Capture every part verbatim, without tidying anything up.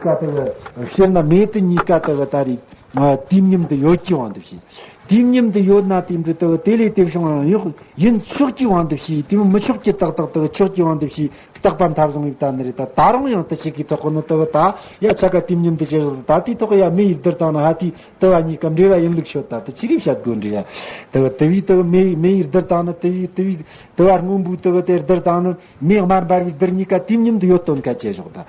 ཀ་དེ་གི་ཕྱིར་ན་མེད་དུ་གཉིས་ཀ་དེ་གི་ད་རེད། དུས་མཉམ་དུ་ཡོད་ཀྱི་དབང་དུ་བྱས། དུས་མཉམ་དུ་ཡོད་ན་དེ་འདྲ་དེ་གི་དེ་ལས་དེ་བྱུང་ཡང་ཡོད་ཡིན་ཆོག་ཀྱི་དབང་དུ་བྱས། དེ་མི་མི་ཆོག་ཀྱི་ཏག་ཏག་དེ་གི་ཆོག་ཀྱི་དབང་དུ་བྱས། རྟག་པ་མཐའ་བཟུང་ཡིན་ད་ནི་རེད། ད་ད་རུང་ཡང་དུ་ཞིག་གི་ཐོག་གི་ནི་དེ་གི་ད་ཡ་ཆ་ག་དུས་མཉམ་དུ་བྱས་རོགས། ད་དེའི་ཐོག་ཡ་མེ་ཡི་བསྡུར་བཏང་ན་ཧ་དེ་དུ་བ་གཉིས་ཀ་འབྲེལ་བ་ཡིན་ལུགས་ཤོད། ད་དེ་ཅི་རིགས་བཤད་དགོས་འདྲི་ཡ། དེ་གི་དུ་བའི་དེ་གི་མེ་མེ་ཡི་བསྡུར་བཏང་ན་དུ་བའི་དུ་བའི་དུ་བ་སྔོན་པོའི་དེ་གི་དེ་བསྡུར་བཏང་ན། མེ་དམར་འབར་བའི་བསྡུར་གཉིས་ཀ་དུས་མཉམ་དུ་ཡོད་དོན་ཁ་ཆེ་ཞོག་ད།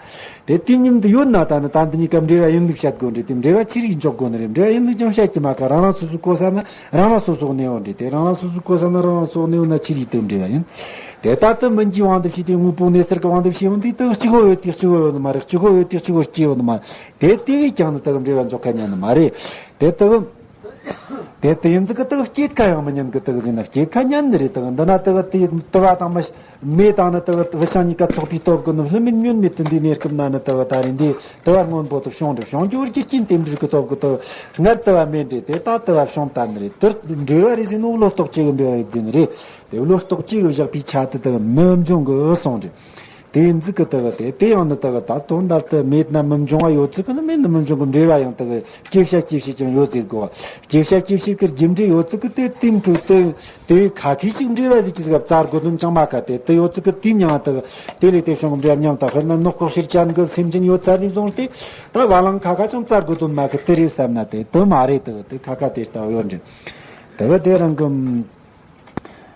དེ་དུས་མཉམ་དུ་ཡོད་ན་ད་ནི་ད་འདི་གཉིས་ཀ་འབྲེལ་བ་ཡིན་ལུགས་བཤད་དགོས་འདྲ། དེ་འབྲེལ་བ་ཅི་རིགས་འཇོག་དགོས་ནི་རེད། འབྲེལ་བ་ཡིན་ལུགས་ཀྱང་བཤད་ཀྱི་མ་ཁ། རང་རང་སོ་སོའི་གོ་ས་ན་རང་རང་སོ་སོའི་གནས་བབ་འདྲ། དེ་རང་རང་སོ་སོའི་གོ་ས་ན་རང་རང་སོ་སོའི་གནས་བབ་ན་ཅི་རིགས་དེ་འབྲེལ་བ་ཡིན། དེ་ལྟ་དུ་མིན་གྱི་དབང་དུ་བྱས་ཏེ་དངོས་པོ་གནས་ཚུལ་གྱི་དབང་དུ་བྱས་ཡོང་དུས་དུ་གཅིག་པོ་ཡོད་དེ་གཅིག་པོ་ཡོད་ནི་མ་རེད། གཅིག་པོ་ཡོད་དེ་གཅིག་པོ་སྐྱེ་ཡོད་ནི་མ་རེད། དེ་དེ་བས་ཀྱང་ནི་དུ་འབྲེལ་བ་འཇོག་ཁ་ཉན་ནི་མ་རེད། དེ་དུ། དེ་དེ་ཡིན་ཟིག་གི་དག་སྐྱེད་ཁ་ཡང་མི་ཉན་གི་དག་ཟིན་ན་སྐྱེད་ཁ་ཉན་ནི་རེད། དག་འདི་ན་དག་དེ་དུ་བ་དང་མི་མེ་དང་ནི་དག་བུ་ཤང་གཉིས་ཀ་ཚོགས་པའི་སྟོབས་ཀྱི་ནི་བསླུ་མེད་བསྙོན་མེད་དུ་འདི་གནས་སྐབས་ན་ནི་དག་ད་རེད། འདི་དུ་བ་སྔོན་པོ་དུ་བྱུང་རེད། བྱུང་རྒྱུ་བར་གྱི་རྐྱེན་རྟེན་འབྲེལ་གྱི་སྟོབས་ཀྱི་དག་སྔར་དུ་བ་མེད་འདྲེ་དེ་ད་དུ་བ་བྱུང་ད་ནི་རེད། དུ་འབྲེལ་བ་རེད་ཟིན་ནོ་བློ་རྟོག་ཅིག་གི་འབྲེལ་བ་ཡོད་ཟིན་ནི་རེད། དེ་བློ་རྟོག་ཅིག་གི་བཞག་པའི་ཆ་དུ་དག་མི་འབྱུང་གི་སོང་རེད། དེ་ཡིན་ཟིག་གི་དག་དེ་དེ་ཡང་ནི་དག་ད་དོན་དག་ཏུ་མེད་ན་མི་འབྱུང་བ་ཡོད་ཚུལ་གི་ནི་མེད་ནི་མི་འབྱུང་གི་འབྲེལ་བ་ཡང་དག་སྐྱེ་བྱ་སྐྱེ་བྱེད་ཀྱང་ཡོད་ཟེར་དགོས། སྐྱེ་བྱ་སྐྱེ་བྱེད་ཀྱི་རྒྱུ་འབྲས་ཡོད་ཚུལ་གི་དེ་དེ་འཕྲོ་དེ་དེ་ཁ་ཁས་ཤིག་འབྲེལ་བ་ཟིག་གི་ཟིག་བཙལ་དགོས་དོན་ཅང་མ་ག་དེ་དེ་ཡོད་ཚུལ་གི་དེ་མྱང་དག་དེ་ལས་དེ་བྱུང་གི་འབྲེལ་བ་མྱང་དག་དཔེར་ན་ནོག་ལྐོག་ཕྱིར་ཅན་གི་སེམས་ཅན་ཡོད་ཚར་ནས་བཟུང་སྟེ་ད་བ་ལང་ཁ་ཁ་ཅང་བཙལ་དགོས་དོན་མ་གི་དེ་རེད་བསམ་ན་དེ་དོན་མ་རེད། དག་དེ་ཁ་ཁ་དེ་ལྟ་བུ་ཡོད་འདྲ། དག་དེ་རང་གི་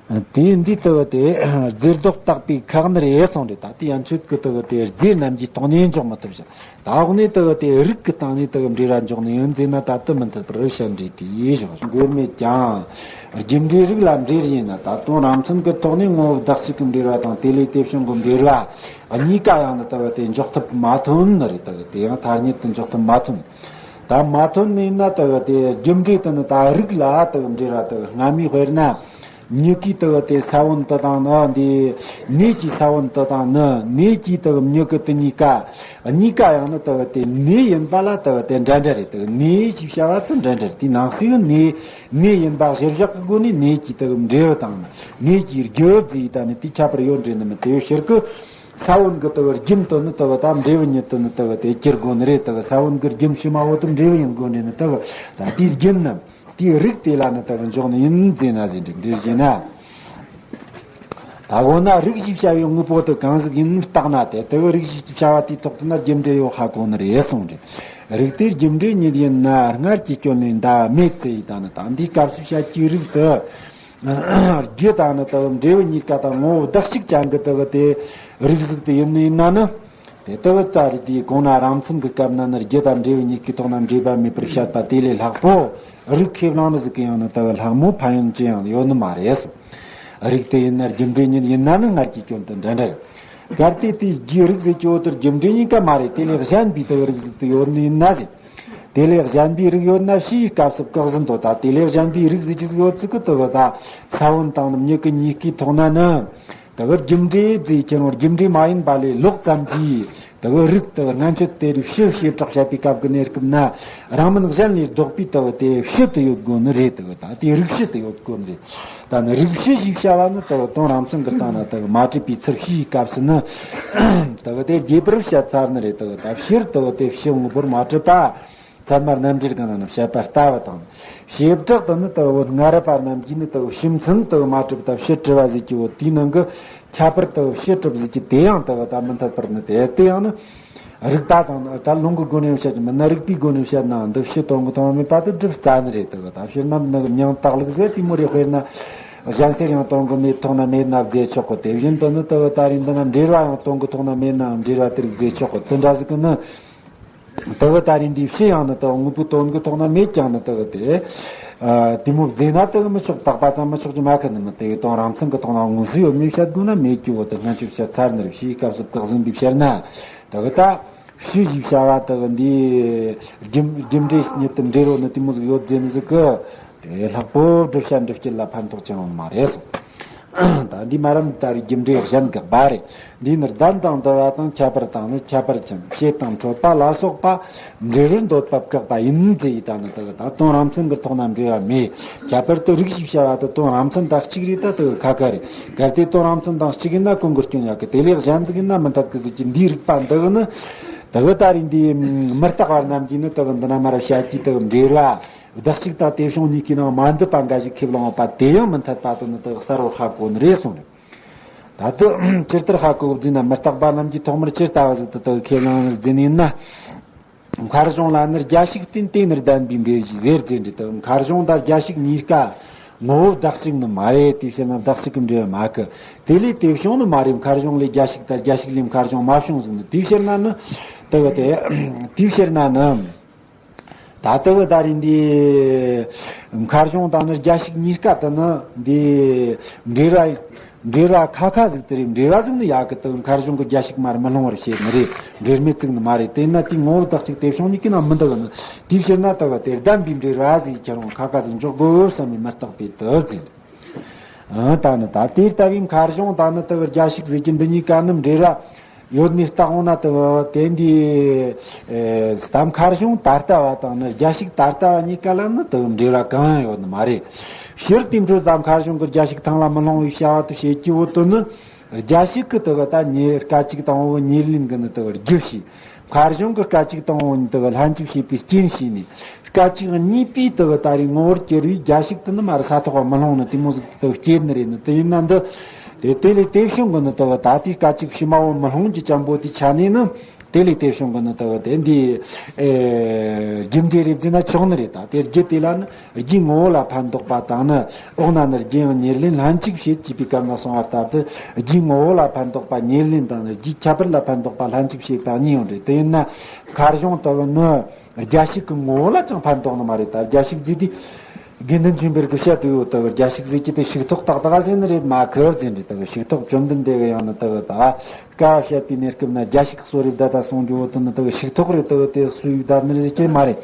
དེ་འདི་ལྟ་བུ་དེ་རྫས་ལྡོག་བཏགས་པའི་ཁག་ནི་རེད་གསུངས་རེད། ད་དེ་ཡན་ཆོད་ཀྱི་ལྟ་བུ་དེ་རྫས་རྣམས་ཀྱི་སྟེང་ནས་འཇོག་མི་ཐུབ་ཞིང་། ད་འོག་ནས་ལྟ་བུ་དེ་རིགས་ཀྱི་སྟེང་ནས་ལྟ་བུ་འབྲེལ་བ་འཇོག་ནི་ཡིན་ཟེར་ན་ད་དུ་མི་འཐད་པར་བཤད་འདྲེ་དེ་ཞོག་དགོས་མེད་ཀྱང་། རྒྱུ་འབྲས་རིགས་ལ་འབྲེལ་ཡིན་ན་ད་དོན་རང་མཚན་གྱི་ཐོག་ནས་ངོ་བོ་བདག་གཅིག་གི་འབྲེལ་བ་དང་དེ་ལས་དེ་བྱུང་གི་འབྲེལ་བ་གཉིས་ཀ་ཡང་ནི་ལྟ་བུ་དེ་འཇོག་ཐུབ་མ་ཐུབ་ནི་རེད། ལྟ་བུ་དེ་ཡང་ཐ་སྙད་དུ་འཇོག་ཐུབ་མ་ཐུབ། ད་མ་ཐོན་ནས་ན་དེ་གི་དེ་རྒྱུ་འབྲས་དེ་ནི་ད་རིགས་ལ་དེ་གི་འབྲེལ་བ་དེ་གི་སྔ་མའི་དཔེར་ན། མྱུ་གུའི་དེ་གི་དེ་ས་བོན་དེ་དང་ནི་འདི་ནས་ཀྱི་ས་བོན་དེ་དང་ནི་ནས་ཀྱི་དེ་གི་མྱུ་གུ་དེ་གཉིས་ཀ་གཉིས་ཀ་ཡང་ནི་དེ་གི་དེ་ནས་ཡིན་པ་ལ་དེ་གི་དེ་འདྲ་འདྲ་རེད། དེ་གི་ནས་ཀྱི་བྱ་བ་དེ་འདྲ་འདྲ་རེད། དེ་ནང་གསེས་གི་ནས་ནས་ཡིན་པ་གཞིར་བཞག་གི་སྒོ་ནས་ནས་ཀྱི་དེ་གི་འབྲས་བུ་དང་ནི་ནས་ཀྱི་རྒྱུ་བོ་བརྫིས་ཡིན་ད་ནི་དེ་ཁྱད་པར་ཡོད་འདྲེ་ནི་མི་དེ་བོ་ཕྱིར་གི་ས་བོན་གི་དེ་གི་རྒྱུན་དུ་ནི་དེ་གི་ད་འབྲས་བུ་ཉིད་དུ་ནི་དེ་གི་དེ་གྱུར་དགོས་ནི་རེད། དེ་གི་ས་བོན་གི་རྒྱུན་ཕྱི་མ་བོ་དེ་འབྲས་བུ་ཡིན་དགོས་ནི་ནི་དེ་གི་ད་དེའི་རྒྱུན་ནི་དེའི་རིགས་དེ་ལ་ནི་དེ་གི་འཇོག་ནི་ཡིན་ཟེར་ན་ཟེར་འདྲི་འདྲི་ཞེ་ན། ད་འོ་ན་རིགས་ཞེས་བྱ་བའི་དངོས་པོ་དེ་གང་ཟིག་ཡིན་བརྟག་ན་དེ་དེ་གི་རིགས་ཞེས་བྱ་བ་དེའི་ཐོག་ཏུ་ན་རྒྱུ་འབྲས་ཡོད་ཧ་གོ་ནི་རེད་གསུངས་རེད། རིགས་དེ་རྒྱུ་འབྲས་ཉིད་ཡིན་ན་སྔར་གྱི་སྐྱོན་ལས་འདའ་མེད་ཟེར་ཡི་ད་ནི་ད་འདིའི་སྐབས་སུ་བཤད་ཀྱི་རིགས་དེ། རྒྱུ་དང་ནི་དག་འབྲས་བུ་གཉིས་ཀ་དང་ངོ་བོ་བདག་གཅིག་ཅན་གྱི་དག་དེ་རིགས་ཟིག་དེ་ཡིན་ནི་ཡིན་ན་ནི། དེ་དག་ད་རེས་དེའི་གོང་ན་རང་མཚན་གྱི་སྐབས་ན་ནི་རྒྱུ་དང་འབྲས་བུ་གཉིས་ཀའི་ཐོག་ན་འབྲེལ་བ་མེད་པར་བཤད་པ་དེ་ལས་ལྷག་པོ་རིགས་ཁས་བླངས་ནི་ཟིག་གི་ཡང་ནི་དག་ལྷག་མོ་ཕན་ཡོན་ཅི་ཡང་ཡོད་ནི་མ་རེད་གསུངས། རིགས་དེ་ཡིན་ན་རྒྱུ་འབྲས་ཉིད་ཡིན་ན་ནི་སྔར་གྱི་སྐྱོན་དུ་འདྲ་འདྲ་རེད། གལ་ཏེ་དེའི་རྒྱུ་རིགས་ཟེར་གྱི་འོ་དེར་རྒྱུ་འབྲས་གཉིས་ཀ་མ་རེད། དེ་ལས་གཞན་པའི་དག་རིགས་ཟིག་དེ་ཡོད་ནི་ཡིན་ན་ཟེར། དེ་ལས་གཞན་པའི་རིགས་ཡོད་ན་ཕྱིའི་སྐབས་སུ་བཀག་ཟིན་དོ། ད་དེ་ལས་གཞན་པའི་རིགས་ཟེར་གྱི་ཟིག་ཡོད་ཚུལ་གི་དེ་གི་ད་ས་བོན་དང་ནི་མྱུ་གུ་གཉིས་ཀའི་ཐོག་ན་ནི། དེ་གི་རྒྱུ་འབྲས་ཟེར་ཁྱེར་རུང་རྒྱུ་འབྲས་མ་ཡིན་པ་ལས་ལོག་ཙམ་གྱིས་དེ་གི་རིགས་དེ་གི་སྔན་ཆད་དེ་རིགས་ཕྱི་བྱེ་བྲག་བཤད་པའི་སྐབས་ཀྱི་གནས་སྐབས་ན་རང་མིན་གཞན་ལས་ལྡོག་པའི་དེ་གི་དེ་ཕྱི་དུ་ཡོད་དགོས་ནི་རེད། དེ་གི་ད་དེ་རིགས་ཕྱི་དུ་ཡོད་དགོས་ནི་རེད། ད་ནི་རིགས་ཕྱི་ཞེས་བྱ་བ་ནི་དེ་གི་དོན་རང་མཚན་གྱི་སྟེང་ན་དེ་གི་མ་གྲུབ་པའི་ཚུལ་ཕྱིའི་སྐབས་སུ་ནི་དེ་གི་དེ་རྒྱས་པར་བཤད་ཚར་ནི་རེད། དེ་གི་ད་ཕྱིར་དེ་གི་དེ་ཕྱི་དངོས་པོར་མ་གྲུབ་པ། ཚད་མ་རྣམ་འགྲེལ་གྱི་ནང་ན་བཤད་པ་ལྟ་བུ་དང་། བྱེ་བྲག་ཏུ་ནི་དེ་གི་བོད་སྔ་རབས་པ་རྣམས་ཀྱིས་ནི་དེ་གི་ཕྱི་མཚན་དེ་གི་མ་གྲུབ་ད་ཕྱི་གྲུབ་པ་ཟེར་གྱི་བོ་དེའི་ནང་གི་ཁྱད་པར་དེ་གི་ཕྱི་གྲུབ་ཟེར་གྱི་དེ་ཡང་དེ་གི་ད་མི་འཐད་པར་ནི་དེ་དེ་ཡང་ནི། རིགས་པ་དང་ནི་ད་ལུང་གི་སྒོ་ནས་བཤད་ཀྱི་མིན་ན་རིགས་པའི་སྒོ་ནས་བཤད་ནའང་འདི་ཕྱི་དོན་གྱི་ཐོག་མེད་པ་དེ་སྒྲུབ་རྩ་ནི་རེད། དེ་གི་ད་ཕྱིར་ནམ་ནི་མྱང་དག་ལུགས་ཟེར་དེ་མོ་རེ་དཔེར་ན། གཞན་སེལ་ཡང་དོན་གྱི་མེད་ཐོག་ན་མེད་ན་རྫས་ཆོག་གི། དེ་བཞིན་དུ་ནི་དེ་གི་ད་རེས་འདི་ན་འབྲེལ་བ་ཡང་དོན་གྱི་ཐོག་ན་མེད་ནའང་འབྲེལ་བ་དེ་རིགས་རྫས་ཆོག་གི། དེ་འདྲ་ཟིག་གི་ནི། དེ་གི་ད་རེས་འདིའི་ཕྱི་ཡང་ནི་དེ་དངོས་པོའི་དོན་གྱི་ཐོག་ན་མེད་ཀྱང་ནི་དེ་གི་དེ། ཨ་དེ་མོ་བཟླས་ན་དེ་གི་མི་ཆོག། དག་པ་ཙམ་མི་ཆོག་གི་མ་ཁ་ནི་མི་དེ་གི་དོན་རང་མཚན་གྱི་ཐོག་ན་དངོས་སུ་ཡོད་མེད་བཤད་དགོས་ན་མེད་ཀྱི་བོ་དེ་སྔན་ཆད་བཤད་ཚར་ནི་རེད། ཕྱིའི་སྐབས་སུ་བཀག་ཟིན་པའི་ཕྱིར་ན། དེ་གི་ད་ཕྱི་ཞེས་བྱ་བ་དེ་གི་འདིའི་རྒྱུ་རྒྱུ་འབྲས་ཉིད་དུ་འབྲེལ་བོ་ནི་དེ་མོ་ཟིག་ཡོད་ཟེར་ནི་ཟིག་གི། དེ་ལྷག་པོ་སྒྲུབ་བྱ་འགྲུབ་བྱེད་ལ་ཕན་ཐོགས་ཅང་ཡོད་མ་རེད་གསུངས། ད་འདི་མ་རམ་ད་རེས་རྒྱུ་འབྲས་གཞན་དགག་པ་རེད། འདིས་ནི་ལྡན་དང་འདུ་བ་དང་ཁྱད་པར་དང་ནི་ཁྱད་པར་ཅན་བྱེད་དང་འཕྲོད་པ་ལ་སོགས་པ་འབྲེལ་བར་འདོད་པ་བཀག་པ་ཡིན་ཟེར་ཡི་ད་ནི་དེ་གི་ད་དོན་རང་མཚན་གྱི་ཐོག་ན་འབྲེལ་བ་མེད། ཁྱད་པར་དུ་རིགས་ཞེས་བྱ་བ་དེ་དོན་རང་མཚན་དང་གཅིག་རེད། ད་དེ་གི་ཁ་ཁ་རེད། གལ་ཏེ་དོན་རང་མཚན་དང་གཅིག་ཡིན་ན་ཀུན་གྱི་སྐྱོན་ཡོད་གི། དེ་ལས་གཞན་ཟིག་ཡིན་ན་མི་འཐད་གི་ཟེར་གྱི་འདིའི་རིགས་པ་འདི་གི་ནི། དེ་གི་ད་རེས་འདི་མི་རྟག་པ་རྣམས་ཀྱིས་ནི་དེ་གི་འདི་ན་མར་བཤད་ཀྱི་དེ་གི་འབྲེལ་བ་བདག་གཅིག་དང་དེ་བྱུང་གཉིས་ཀྱི་ནང་མ་འདུས་པ་འགའ་ཞིག་ཁས་བླངས་པ་དེ་ཡང་མི་འཐད་པ་དེ་ནི་དེ་གི་གསལ་བོར་ཧ་གོ་ནི་རེད་གསུངས་རེད། ད་དུ་ཇི་ལྟར་ཧ་གོ་བཟླས་ན། མི་རྟག་པ་རྣམས་ཀྱིས་ཐོག་མར་ཇི་ལྟ་བ་ཟིག་ཏུ་དེ་གི་ཁས་བླངས་ནི་བཟླས་ནས་ན། མཁར་གཞུང་ལ་ནི་རྒྱ་ཞིག་བརྟེན་ཏེ་ནི་ལྡན་པའི་འབྲེལ་གཞི་ཟེར་དེ་འདྲ་དེ་མཁར་གཞུང་དང་རྒྱ་ཞིག་གཉིས་ཀ་ངོ་བོ་བདག་གཅིག་ནི་མ་རེད། དེའི་ཕྱིར་ན་བདག་གཅིག་གི་འབྲེལ་བ་མ་གི། དེ་ལས་དེ་བྱུང་ནི་མ་རེད། མཁར་གཞུང་ལས་རྒྱ་ཞིག་དང་རྒྱ་ཞིག་ལས་མཁར་གཞུང་མ་བྱུང་ཟིག་ནི། དེའི་ཕྱིར་ན་ནི་དེ་གི་དེ་དེའི་ཕྱིར་ན་ནི། ད་ལྟ་བུ་ད་རེས་འདི་མཁར་གཞུང་དང་ནི་རྒྱ་ཞིག་གཉིས་ཀ་དུ་ནི་འདི་འབྲེལ་བ་འབྲེལ་བ་ཁ་ཁ་ཟིག་དེ་རེད། འབྲེལ་བ་ཟིག་ནི་ཡག་གི། དུ་མཁར་གཞུང་གི་རྒྱ་ཞིག་མར་མི་ལྷུང་བར་བྱེད་ནི་རེད། འབྲེལ་མེད་ཟིག་ནི་མ་རེད། དེས་ན་དེའི་ངོ་བོ་བདག་གཅིག་དེ་བྱུང་གཉིས་ཀའི་ནང་མི་འདུག་ནི། དེའི་ཕྱིར་ན་དུ་དེ་ལྡན་པའི་འབྲེལ་བ་ཟིག་ཁྱེར་རུང་ཁ་ཁ་ཟིག་འཇོག་དགོས་བསམ་པའི་མི་རྟག་པའི་དུ་ཟིག་ཨ་ད་ནི་ད་དེ་ལྟ་བུའི་མཁར་གཞུང་དང་ནི་དུ་རྒྱ་ཞིག་ཟེར་གྱི་འདི་གཉིས་ཀ་ནི་འབྲེལ་བ་ཡོད་ནི་རྟག་འོང་ན་དུ་དེ་འདི་ཨེ་ད་མཁར་གཞུང་ད་ལྟ་བ་དང་ནི་རྒྱ་ཞིག་ད་ལྟ་བ་གཉིས་ཀ་ལ་ནི་དུ་འབྲེལ་བ་གང་ཡང་ཡོད་ནི་མ་རེད། ཕྱིར་དེ་འཕྲོ་ད་མཁར་གཞུང་གི་རྒྱ་ཞིག་ཐང་ལ་མི་ལྷུང་བའི་བྱ་བ་དུ་བྱེད་ཀྱི་བོ་དུ་ནི། རྒྱ་ཞིག་གི་དུ་ད་ཉེ་སྐད་ཅིག་དང་བོ་ཉེར་ལེན་གི་ནི་དུ་རྒྱུ་བྱས། མཁར་གཞུང་གི་སྐད་ཅིག་དང་བོ་ནི་དུ་ལྷན་ཅིག་བྱེད་པའི་རྐྱེན་བྱས་ནས། སྐད་ཅིག་གཉིས་པའི་དུ་ད་རེས་ངོ་བོར་གྱུར་བའི་རྒྱ་ཞིག་དུ་ནི་མར་ས་ཐོག་མི་ལྷུང་ནི་དེ་མོ་ཟིག་དུ་སྐྱེས་ནི་རེད་ནི། དེ་ཡིན་ན་འདི་དེ་དེ་ལས་དེ་བྱུང་གི་ནི་དུ་ད་དེའི་སྐད་ཅིག་ཕྱི་མ་བོ་མི་ལྷུང་རྒྱུ་ཅན་པོ་དེ་ཆ་ནས་ནི། དེ་ལས་དེ་བྱུང་གི་ནི་དུ་དེ་འདི་ཨེ་རྒྱུ་འབྲས་རེད་བཟླས་ན་ཆོག་ནི་རེད། ད་དེ་རྒྱུ་དེ་ལ་ནི། རྒྱུའི་ངོ་བོ་ལ་ཕན་འདོགས་པ་དང་ནི། འོག་ན་ནི་རྒྱུ་ཡང་ཉེར་ལེན་ལྷན་ཅིག་བྱེད་ཅེས་པའི་སྐབས་ན་གསུངས་པ་ལྟར་དུ། རྒྱུའི་ངོ་བོ་ལ་ཕན་འདོགས་པ་ཉེར་ལེན་དང་ནི། རྒྱུའི་ཁྱད་པར་ལ་ཕན་འདོགས་པ་ལྷན་ཅིག་བྱེད་པ་གཉིས་ཡོད་རེད། དེ་ཡིན་ན་མཁར་གཞུང་ལྟ་བུ་ནི་རྒྱ་ཞིག་གི་ངོ་བོ་ལ་ཅང་ཕན་འདོགས་ནི་མ་རེད། ད་རྒྱ་ཞིག་ཟེར་དུས་དགེ་འདུན་ཆོས་འཕེལ་གྱིས་བཤད་དུ་ཡོད། ལྟ་བུ་རྒྱ་ཞིག་ཟེར་གྱི་དེ་ཞིག་ཐོག་ཏག་ཏག་ཟེར་ནི་རེད་མ་གི་ཟེར་འདྲི། ལྟ་བུ་ཞིག་ཐོག་བཅོམ་ལྡན་འདས་ཀྱི་ཡང་ནི་ལྟ་བུ་ད་བཀའ་བཤད་དུས་གནས་སྐབས་ན་རྒྱ་ཞིག་གསོ་རིག་བདག་ད་གསུང་རྒྱུ་བོ་དུ་ནི་ལྟ་བུ་ཞིག་ཐོག་རེད། ལྟ་བུ་དེ་གསོ་རིག་བདག་ནི་རེད་ཀྱི་མ་རེད།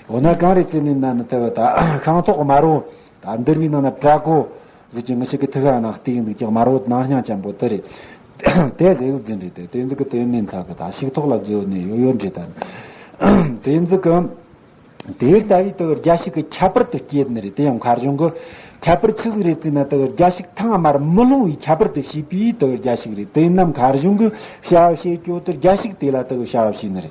འོ་ན་གང་རེད་ཟེར་ནས་ན་ནི་དེ་བ་ད་ཤིང་ཐོག་དམར་བོ་ད་འདུལ་བའི་ནང་ན་བྲག་གོ་ཟེར་གྱི་ངི་ཞིག་གི་ཐུགས་ཀ་ནང་བལྟས་འདུག་ཀྱང་དམར་བོ་ནང་སྙིང་ཅན་པོ་དེ་རེད། དེ་ཟེར་ཡོད་ཟིན་རེད། དེ་དེ་ཚོ་གི་དེ་ནས་ཚ་གི་ད་ཤིག་ཐོག་ལ་བརྗོད་ནས་ཡོད་ཡོད་འདྲེ་ད་དེ་ཚོ་གི་དེ་ལྟ་བུའི་དེ་རྒྱ་ཞིག་གི་ཁྱད་པར་དུ་སྐྱེས་ནི་རེད། དེ་ཡང་མཁར་གཞུང་གི་ཁྱད་པར་ཆི་ཟིག་རེད་ཟེར་ན་དེ་རྒྱ་ཞིག་ཐང་དམར་མི་ལྷུང་བའི་ཁྱད་པར་དུ་བྱས་པའི་དེ་རྒྱ་ཞིག་རེད། དེ་ཡིན་ན་མཁར་གཞུང་གི་བྱ་བ་བྱེད་རྒྱུ་དེ་རྒྱ་ཞིག་དེ་ལ་དེ་བྱ་བ་བྱས་ནི་རེད།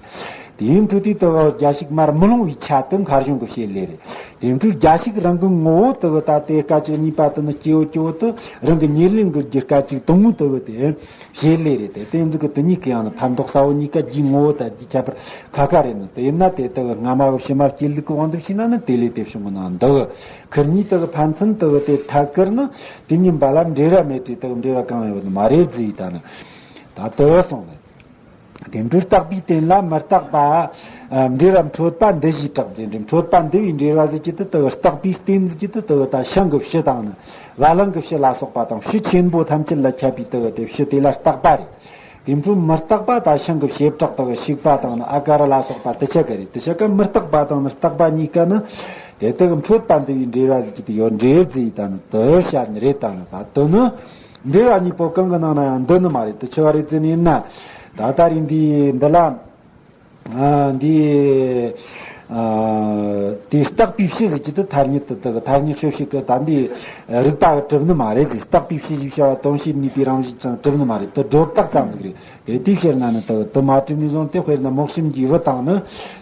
དེའི་འཕྲོས་དེ་དུ་རྒྱ་ཞིག་མར་མི་ལྷུང་བའི་ཆ་དུ་མཁར་གཞུང་གི་བྱེད་ལས་རེད། དེའི་འཕྲོས་རྒྱ་ཞིག་རང་གི་ངོ་བོ་དུ་ད་དེ་སྐད་ཅིག་གཉིས་པ་དུ་ནི་སྐྱེ་བོ་སྐྱེ་བོ་དུ་རང་གི་ཉེར་ལེན་གྱི་རྒྱུ་སྐད་ཅིག་དང་པོ་དུ་དེ་བྱེད་ལས་རེད། དེ་དེ་འདི་གི་དུ་གཉིས་ཀྱི་ཡང་ནི་ཕན་འདོགས་ས་བོ་གཉིས་ཀ་རྒྱུའི་ངོ་བོ་དང་རྒྱུའི་ཁྱད་པར་ཁ་ཁ་རེད་ནི། དེ་ཡིན་ན་དེ་དུ་སྔ་མ་གི་ཕྱི་མ་སྐྱེ་ལུགས་ཀྱི་དབང་དུ་བྱས་ན་ནི་དེ་ལས་དེ་བྱུང་གི་ནང་འདུག་ཁིར་གཉིས་དུ་གི་ཕན་ཚུན་དུ་དེ་ཐད་ཀར་ནི་དེ་གཉིས་བར་ལ་འབྲེལ་བ་མེད་དེ་དུ་འབྲེལ་བ་གང་ཡོད་ནི་མ་རེད་ཟེར་ཡི་ད་ནི་ད་དུ་སོང་ནི། དེ་འཕྲོས་རྟག་པའི་རྟེན་ལ་མི་རྟག་པ། ཨ་འབྲེལ་བ་འཕྲོད་པ་འདུ་བྱེད་གྲགས་ཟེར་འདྲ། འཕྲོད་པ་འདུ་བའི་འབྲེལ་བ་ཟེར་གྱི་དེ་དེ་རྟག་པའི་རྟེན་ཟེར་གྱི་དེ་དེ་ད་ཤིང་གི་ཕྱི་དང་ནི། བ་ལང་གི་ཕྱི་ལ་སོགས་པ་དང་ཕྱི་ཆེན་པོ་ཐམས་ཅད་ལ་ཁྱབ་པའི་དེ་དེ་ཕྱི་དེ་ལ་རྟག་པ་རེད། དེ་འཕྲོས་མི་རྟག་པ་ད་ཤིང་གི་བྱེ་བྲག་དེ་ཤིག་པ་དང་ནི་ཨ་ཀ་ར་ལ་སོགས་པ་དེ་ཆ་ག་རེད། དེ་ཆ་ག་མི་རྟག་པ་དང་ནི་རྟག་པ་གཉིས་ཀ་ནི་དེ་དེ་འཕྲོད་པ་འདུ་བའི་འབྲེལ་བ་ཟེར་གྱི་དེ་ཡོད་འབྲེལ་ཟེར་ཡི་ད་ནི་དེ་བཤད་ནི་རེད། ད་ནི་ད་དེ་ནི། འབྲེལ་བ་གཉིས་པོ་གང་གི་ནང་ན་ཡང་འདུ་ནི་མ་རེད། དེ་ཆི་བ་རེད་ཟེར་ནས་ཡིན་ན། ད་ལྟ་རིང་འདི་འདི་ལ། ཨ་འདི། ཨ་དེ་རྟག་པའི་ཕྱི་ཟེར་གྱི་དེ་ཐ་སྙད་དུ་དེ་ཐ་སྙད་ཤོད་ཤིག་གི་ད་འདི་རིགས་པ་གི་གྲུབ་ནི་མ་རེད་ཟེར། རྟག་པའི་ཕྱི་ཞིག་བྱ་བ་དོན་བྱེད་ནུས་པའི་རང་བཞིན་ཅང་གྲུབ་ནི་མ་རེད། དེ་སྒྲོ་བཏགས་ཙམ་ཟིག་རེད། དེ་དེའི་ཕྱིར་ན་ནི་དེ་དེ་མ་གྲུབ་ནས་བཟུང་སྟེ་དཔེར་ན་མོ་གཤམ་གྱི་བུ་དང་ནི་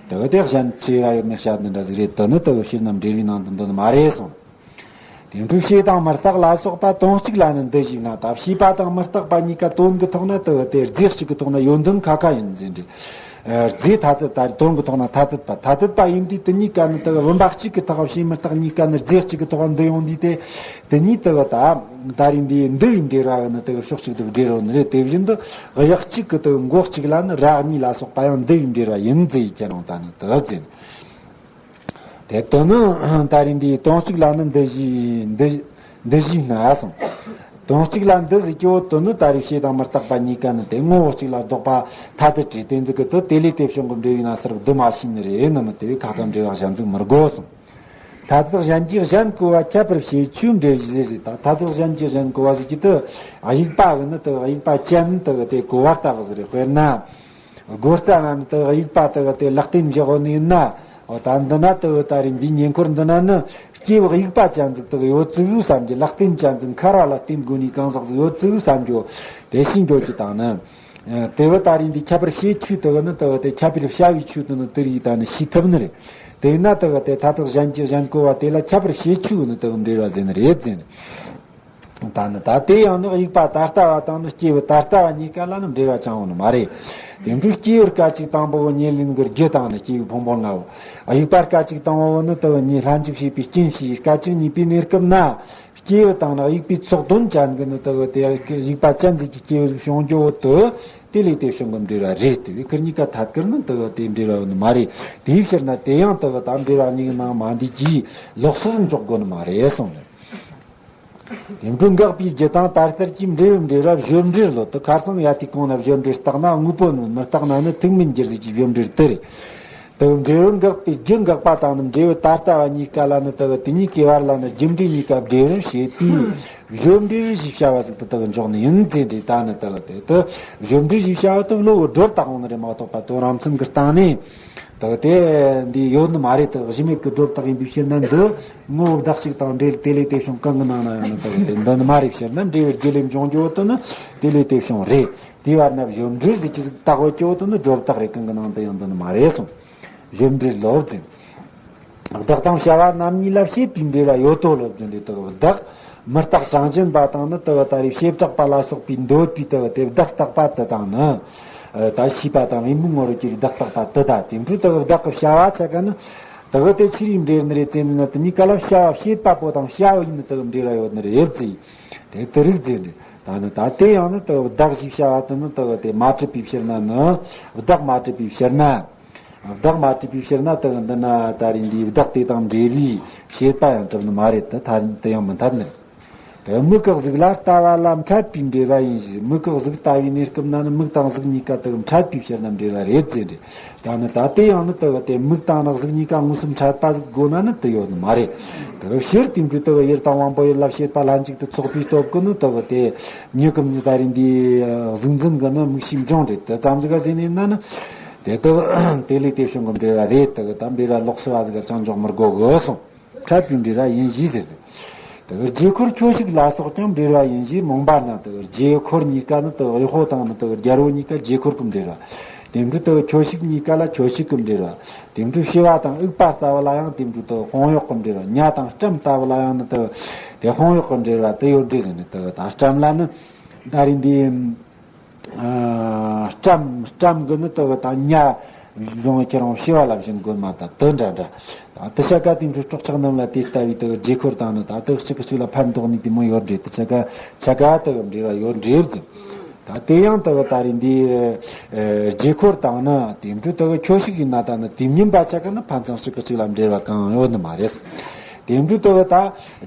དེ་དེ་གཞན་བྲེལ་བ་ཡོད་ནི་བཤད་འདི་འདྲ་ཟིག་རེད། དེ་ནི་དེ་ཕྱིར་ན་འབྲེལ་བའི་ནང་དུ་འདུ་ནི་མ་རེད་གསུངས། དེ་འཕྲོས་བྱས་དང་མི་རྟག་ལ་སོགས་པ་དོན་གཅིག་ལ་ནི་འདུ་བྱས་ན། ད་བྱས་པ་དང་མི་རྟག་པ་གཉིས་ཀ་དོན་གྱི་ཐོག་ན་དེ་དེ་རྫས་གཅིག་གི་ཐོག་ན་ཡོད་དོན་ཁ་ཁ་ཡིན་ཟེར་འདྲ། ཨ་རྫས་ཐ་དད་ད་དོན་གྱི་ཐོག་ན་ཐ་དད་པ་ཐ་དད་པ་ཡིན་དུས་དེ་གཉིས་ཀ་ནི་དེ་བུམ་པ་གཅིག་གི་ཐོག་བྱས་མི་རྟག་གཉིས་ཀ་ནི་རྫས་གཅིག་གི་ཐོག་འདུ་ཡོང་དུས་དེ་དེ་གཉིས་དེ་ད་ད་རིང་འདི་འདུ་བའི་འབྲེལ་བ་ནི་དེ་ཕྱོགས་གཅིག་ཏུ་འབྲེལ་རོ་ནི་རེད། དེ་བཞིན་དུ་གཡག་གཅིག་གི་དེ་མགོ་གཅིག་ལ་ནི་རྭ་གཉིས་ལ་སོགས་པ་ཡང་འདུ་བའི་འབྲེལ་བ་ཡིན་ཟེར་ཡི་ཁྱེད་རང་ད་ནི་དེ་ཟེར། དེ་དོན་ནི་ད་རེས་འདིའི་དོན་གཅིག་ལ་ནི་འདུ་བྱས་འདུ་འདུ་བྱས་ན་གསུངས། དོན་གཅིག་ལ་འདུ་ཟེར་གྱི་བོ་དོན་ནི་ད་རེས་བྱས་དང་མི་རྟག་པ་གཉིས་ཀ་ནི་དེ་ངོ་བོ་གཅིག་ལ་ལྡོག་པ་ཐ་དད་བྲིས་ཏེ་འཛིན་གི་དོན་དེ་ལས་དེ་བྱུང་གི་འབྲེལ་བའི་ན་སར་བསྡུ་མ་ཤེས་ནི་རེད། ནི་མི་དེ་བས་ཁ་ཁ་འབྲེལ་བ་གཞན་འཛིན་མི་དགོས་གསུངས། ཐ་དད་གཞན་གྱིས་གཞན་གོ་བ་ཁྱད་པར་བྱེད་ཆོས་འབྲེལ་གཞི་ཟེར་ད། ཐ་དད་གཞན་གྱིས་གཞན་གོ་བ་ཟེར་གྱི་དེ་དབྱུག་པ་གི་ནི་དེ་དབྱུག་པ་ཅན་དེ་དེ་གོ་བ་ལྟ་བུ་ཟེར། དཔེར་ན། སྒོ་རྩ་ན་ནི་དེ་དབྱུག་པ་དེ་དེ་ལག་རྟེན་བཞག་ནི་ཡིན་ན། འོ་ད་འདི་ན་དེ་ད་རེས་འདིའི་ཉེ་འཁོར་འདི་ན་ནི་སྐྱེས་བུ་དབྱུག་པ་ཅན་ཟིག་དེ་ཡོད་ཚུལ་བསམ་གྱི། ལག་རྟེན་ཅན་ཟིག་མཁར་བ་ལ་བརྟེན་དགོས་ནི་གང་ཟག་ཟིག་ཡོད་ཚུལ་བསམ་གྱི། དེ་ཤེས་འགྱོ་གི་དང་ནི། དེ་བ་ད་རིང་འདི་ཁྱད་པར་བྱེད་ཆོས་དེ་བ་ནི་དེ་བ་དེ་ཁྱད་པར་བྱ་བའི་ཆོས་དེ་ནི་དེ་རིགས་ད་ནི་ཤེས་ཐུབ་ནི་རེད། དེས་ན་དེ་བ་དེ་མཐའ་དག་གཞན་གྱི་གཞན་གོ་བ་དེ་ལ་ཁྱད་པར་བྱེད་ཆོས་ནི་དེ་བ་འབྲེལ་བ་ཟེར་ནི་རེད་ཟེར་ནི། ད་ནི་ད་དེ་ཡང་ནི་དབྱུག་པ་ད་ལྟ་བ་དང་ནི་སྐྱེས་བུ་ད་ལྟ་བ་གཉིས་ཀ་ལ་ནི་འབྲེལ་བ་ཅང་ཡོད་ནི་མ་རེད། དེ་འཕྲོ་སྐྱེས་བུ་སྐད་ཅིག་དང་པོ་བོ་ཉེར་ལེན་གྱི་རྒྱུ་དང་ནི་སྐྱེས་བུ་ཕུང་པོ་ལྔ་བོ། དབྱུག་པ་སྐད་ཅིག་དང་པོ་བོ་ནི་དེ་བ་གཉིས་ལྷན་ཅིག་བྱེད་པའི་རྐྱེན་བྱས་སྐད་ཅིག་གཉིས་པའི་གནས་སྐབས་ན། སྐྱེས་བུ་དང་ནི་དབྱུག་པའི་ཚོགས་དོན་ཅན་གྱི་ནི་དེ་བ་དེ་དབྱུག་པ་ཅན་ཟིག་གི་སྐྱེས་བུ་ཟིག་བྱུང་རྒྱུ་བོ་དེ་དེ་ལས་དེ་བྱུང་གི་འབྲེལ་བ་རེད། དེ་བས་ཁིར་གཉིས་ཀ་ཐད་ཀར་ནི་དེ་བ་དེ་འབྲེལ་བ་ཡོད་ནི་མ་རེད། དེའི་ཕྱིར་ན་དེ་ཡང་དེ་བ་ད་འབྲེལ་བ་གཉིས་ཀྱི་ནང་མ་འདུས་ཀྱིས་ལོགས་སུ་འཇོག་དགོས་ནི་མ་རེད་གསུངས་ནས། དེ་འཕྲོ་འགག་པའི་རྒྱུ་དང་དར་ལྟར་གྱི་འབྲས་བུ་འབྲེལ་བ་བརྗོད་འབྲེལ་ལོ། དེ་ཁར་སང་ཡ་དེ་གོང་ན་བརྗོད་འབྲེལ་བརྟག་ན་དངོས་པོ་ནི་མི་རྟག་ན་ནི་ཐུག་མིན་འགྱུར་ཟིག་གི་བརྗོད་འབྲེལ་དེ་རེད། དེ་འབྲས་བུ་འགག་པའི་རྒྱུ་འགག་པ་དང་ནི་འབྲས་བུ་ད་ལྟ་བ་གཉིས་ཀ་ལ་ནི་དེ་དེ་གཉིས་ཀའི་བར་ལ་ནི་རྒྱུ་འབྲས་གཉིས་ཀ་འབྲེལ་བར་བྱེད་པའི་བརྗོད་འབྲེལ་ཞེས་བྱ་བ་ཟིག་དེ་དེ་འཇོག་ནི་ཡིན་ཟེར་འདྲ། ད་ནི་དེ་དེ་དེ་བརྗོད་འབྲེལ་ཞེས་བྱ་བ་དེ་བློ་གི་སྒྲོ་བཏགས་ཡོང་ནི་རེད་མ་གཏོགས་པ་དོན་རང་མཚན་གྱི་སྟེང་ནས། དག་དེ་འདི་ཡོད་ནི་མ་རེད། དག་གཞི་མེད་ཀྱི་སྒྲོ་བཏགས་ཡིན་པའི་ཕྱིར་ན་འདི་ངོ་བོ་བདག་གཅིག་དང་འབྲེལ་དེ་ལས་དེ་བྱུང་གང་གི་ནང་ན་ཡང་ནི་དག་དེ་འདི་ནི་མ་རེད། ཕྱིར་ན་འབྲས་བུ་རྒྱུ་ལས་འབྱུང་རྒྱུ་བོ་དེ་ནི་དེ་ལས་དེ་བྱུང་རེད། དེའི་བར་ན་བརྗོད་འབྲེལ་ཟེར་གྱི་ཟིག་བཏགས་ཡོད་རྒྱུ་བོ་དེ་ནི་སྒྲོ་བཏགས་རེད། གང་གི་ནང་དུ་ཡང་འདི་ནི་མ་རེད་གསུངས། བརྗོད་འབྲེལ་ལོ་ཟེར། བདག་དང་བྱ་བ་རྣམ་གཉིས་ལ་བྱེད་པའི་འབྲེལ་བ་ཡོད་དོ་ལོ་ཟེར་འདི་དག་བདག་མི་རྟག་གྲངས་ཅན་པ་དང་ནི་དག་ད་རེས་བྱེ་བྲག་པ་ལ་སོགས་པའི་འདོད་པའི་དག་དེ་བདག་རྟག་པ་དེ་དང་ནི། ད་ཤེས་པ་དང་དབང་པོའི་ངོ་བོར་གྱུར་བདག་རྟག་པ་དེ་དང་དེ་འཕྲོ་དག་བདག་གི་བྱ་བ་ཆ་ག་ནི། དག་དེ་ཆི་རིགས་འབྲེལ་ནི་རེད་ཟེར་ནི་ན། དེ་གཉིས་ཀ་ལ་བྱ་བ་བྱེད་པ་པོ་དང་བྱ་བ་ཡིན་ནི་དག་འབྲེལ་བ་ཡོད་ནི་རེད་ཟེར། དེ་དེ་རིགས་ཟེར་ནི། ད་ནི་ད་དེ་ཡང་ནི་དག་བདག་ཞེས་བྱ་བ་དེ་ནི་དག་དེ་མ་གྲུབ་པའི་ཕྱིར་ན་ནི། བདག་མ་གྲུབ་པའི་ཕྱིར་ན། བདག་མ་གྲུབ་པའི་ཕྱིར་ན་དེ་འདི་ན་ད་རེས་འདིའི་བདག་དེ་དང་འབྲེལ་བའི་བྱེད་པ་ཡང་གྲུབ་ནི་མ་རེད་དེ། ཐ་དེ་ཡང་མི་འཐད་ནི། དེ་མིག་གི་གཟུགས་ལ་ལྟ་བ་ལ་འཕྲད་པའི་འབྲེལ་བ་ཡིན་གྱི། མིག་གི་གཟུགས་ལྟ་བའི་གནས་སྐབས་ན་ནི་མིག་དང་གཟུགས་གཉིས་ཀ་དེ་འཕྲད་པའི་ཕྱིར་ན་འབྲེལ་བ་རེད་ཟེར་འདྲ། ད་ནི་ད་དེ་ཡང་ནི་དེ་དེ་མིག་དང་ནི་གཟུགས་གཉིས་ཀ་དངོས་སུ་འཕྲད་པ་ཟིག་དགོས་ན་ནི་དེ་ཡོད་ནི་མ་རེད། དེ་ཕྱིར་དེ་འདྲ་དེ་ཡུལ་དང་དབང་པོ་ཡུལ་ལ་བྱེད་པ་ལྷན་ཅིག་ཏུ་ཚོགས་པའི་སྟོབས་ཀྱིས་ནི་དེ་དེ་མྱུ་གུ་ད་རེས་འདིའི་གཟུགས་འཛིན་གྱི་ནི་དམིགས་བྱའི་འབྱུང་འབྲས་དེ་ཙམ་ཟིག་ག་ཟིན་ནས་ན་ནི། དེ་དག་དེ་ལས་དེ་བྱུང་གི་འབྲེལ་བ་རེད། དེ་གི་དམ་པའི་ར་ལོགས་སུ་བ་ཟིག་ག་ཅང་འཇོག་མི་དགོས་གི་གསུངས། འཕྲད་པའི་འབྲེལ་བ་ཡིན་གྱི་ཟེར་ཏེ། དེ་གི་རྗེས་འཁོར་ཁྱོད་ཞིག་ལ་སོགས་ཀྱང་འབྲེལ་བ་ཡིན་གྱི། རྨོངས་པ་ན་དེ་གི་རྗེས་འཁོར་གཉིས་ཀ་ནི་དེ་གི་གཡོག་པོ་དང་ནི་དེ་གི་རྒྱལ་པོ་གཉིས་ཀ་རྗེས་འཁོར་གྱི་འབྲེལ་བ། དེ་འཕྲོ་དེ་གི་ཁྱོད་ཞིག་གཉིས་ཀ་ལ་ཁྱོད་ཞིག་གི་འབྲེལ་བ། དེ་འཕྲོ་ཤི་བ་དང་འུག་པ་ལྟ་བུ་ལ་ཡང་དེ་འཕྲོ་དེ་གི་དཔུང་གཡོག་གི་འབྲེལ་བ། ཉ་དང་སྤྲམ་ལྟ་བུ་ལ་ཡང་ནི་དེ་གི་དེ་དཔུང་གཡོག་གི་འབྲེལ་བ་དེ་ཡོད་འདྲ་ཟེར་ནས། དེ་གི་ད་སྤྲམ་ལ་ནི་ད་རེས་འདི། ཨ། སྤྲམ་སྤྲམ་གི་ནི་དེ་གི་ད་ཉ་བཟུང་ཁྱེད་རང་ཤི་བ་ལ་བྱིན་དགོས་མ་ད་དེ་འདྲ་འདྲ། ད་དེ་ཆ་ག་དེ་འཕྲོ་སྲོག་ཆགས་རྣམས་ལ་དེ་ལྟ་བུའི་དེ་གི་རྗེས་འཁོར་དང་ནི་ད་དེ་གི་གཅིག་གི་གཅིག་ལ་ཕན་ཐོགས་ནི་དེ་མོ་ཡོད་འདྲ། དེ་ཆ་ག་ཆ་ག་དེ་གི་འབྲེལ་བ་ཡོད་འདྲ་ཟེར། ད་དེ་ཡང་དེ་གི་ད་རེས་འདི། ཨ། རྗེས་འཁོར་དང་ནི་དེ་འཕྲོ་དེ་གི་ཁྱོད་ཞིག་ཡིན་ན་ད་ནི་དེ་མིན་པ་ཆ་ག་ནི་ཕན་ཚུན་གཅིག་གི་གཅིག་ལ་འབྲེལ་བ་གང་ཡང་ཡོད་ནི་མ་རེད། དེ་འཕྲོ་དེ་གི་ད་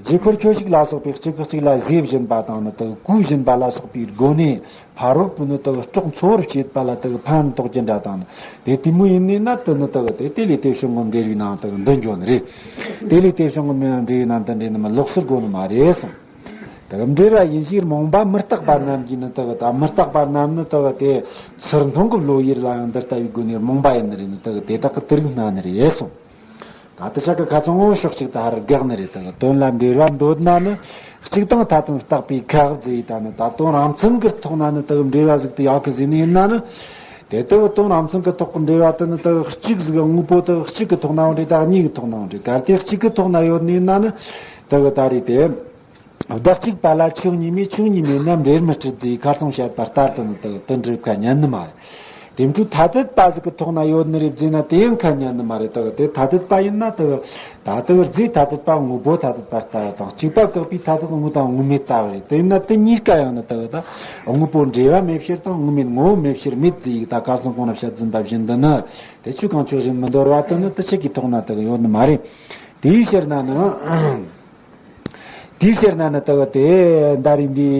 རྗེས་འཁོར་ཁྱོད་ཞིག་ལ་སོགས་པའི་གཅིག་གི་གཅིག་ལ་ཟས་སྦྱིན་པ་དང་ནི་དེ་གི་གོས་སྦྱིན་པ་ལ་སོགས་པའི་སྒོ་ནས། ཕ་རོལ་པོ་ནི་དེ་གི་སྲོག་འཚོ་བར་བྱེད་པ་ལ་དེ་གི་ཕན་ཐོགས་ཀྱི་འདྲ་དང་ནི། དེ་དེ་མོ་ཡིན་ནི་ན་དེ་ནི་དེ་གི་དེ་དེ་ལས་དེ་བྱུང་གི་འབྲེལ་བའི་ནང་དེ་གི་འདི་འགྱོ་ནི་རེད། དེ་ལས་དེ་བྱུང་གི་འབྲེལ་བའི་ནང་དེ་འདྲེ་ནི་མི་ལོགས་སུ་དགོས་ནི་མ་རེད་གསུངས། དེ་གི་འབྲེལ་བ་ཡིན་ཞེས་རྨོངས་པ་མི་རྟག་པ་རྣམས་ཀྱིས་ནི་དེ་གི་ད་མི་རྟག་པ་རྣམས་ནི་དེ་གི་དེ་ཚུར་མཐོང་གི་བློ་ཡུལ་ལ་ཡང་འདི་ལྟ་བུའི་སྒོ་ནས་རྨོངས་པ་ཡིན་ནི་རེད། ནི་དེ་གི་དེ་དག་གི་དེ་རིགས་སྣང་ནི་རེད་གསུངས། ད་དེ་ཆ་ག་ཁ་ཚང་ངོ་ཕྱོགས་གཅིག་ཏུ་ཧར་དགག་ནི་རེད། དེ་གི་དོན་ལ་འབྲེལ་བ་འདོད་ན་ནི་གཅིག་དང་ཐ་དད་བརྟག་པའི་ཁག་བརྫི་ཡི། ད་ནི་ད་དོན་རང་མཚན་གྱི་ཐོག་ན་ནི་དེ་གི་འབྲེལ་བ་ཟིག་ཏུ་ཡག་གི་ཟིན་ནི་ཡིན་ན་ནི། དེ་དེ་གི་དོན་རང་མཚན་གྱི་ཐོག་གི་འབྲེལ་བ་དེ་ནི་དེ་གི་གཅིག་ཟིག་དངོས་པོ་དེ་གི་གཅིག་གི་ཐོག་ནའང་འདྲ། ད་གཉིས་ཀྱི་ཐོག་ནའང་འདྲ། གལ་ཏེ་གཅིག་གི་ཐོག་ན་ཡོད་ནི་ཡིན་ན་ནི་དེ་གི་ད་རེད་དེ། བདག་གཅིག་པ་ལ་ཆོས་གཉིས་མེད། ཆོས་གཉིས་མེད་ན་འབྲེལ་མི་སྲིད་ཟེར་ཁ་སང་བཤད་པ་ལྟར་དུ་ནི་དེ་གི་དེ་འགྲུབ་ཁ་ཉན་ནི་མ་རེད། དེ་འཕྲོ་ཐ་དད་པ་ཟིག་གི་ཐོག་ན་ཡོད་ནི་རེད་ཟེར་ན་དེ་ཡང་ཁ་ཉན་ནི་མ་རེད། དེ་གི་དེ་ཐ་དད་པ་ཡིན་ན་དེ་གི་ད་དེ་གི་རྫས་ཐ་དད་པ་དངོས་པོ་ཐ་དད་པ་ལྟ་བུ་དང་། གཅིག་པ་བཀག་པའི་ཐ་དད་དངོས་དང་དངོས་མེད་ལྟ་བུ་རེད། དེ་ཡིན་ན་དེ་གཉིས་ཀ་ཡང་ནི་དེ་གི་ད་དངོས་པོ་འབྲེལ་བ་མེད་ཕྱིར་དང་དངོས་མེད་ངོ་བོ་མེད་ཕྱིར་མེད་ཟེར་ཡི། ད་ཁ་སང་གོང་ན་བཤད་ཟིན་པ་བཞིན་དུ་ནི་དེ་ཆོས་གང་ཆོས་བཞིན་མི་འདོར་བ་དེ་ནི་དེ་ཆོས་ཀྱི་ཐོག་ན་དེ་གི་ཡོད་ནི་མ་རེད། དེའི་ཕྱིར་ན་ནི། དེའི་ཕྱིར་ན་ནི་དེ་གི་དེ་ད་རེས་འདི།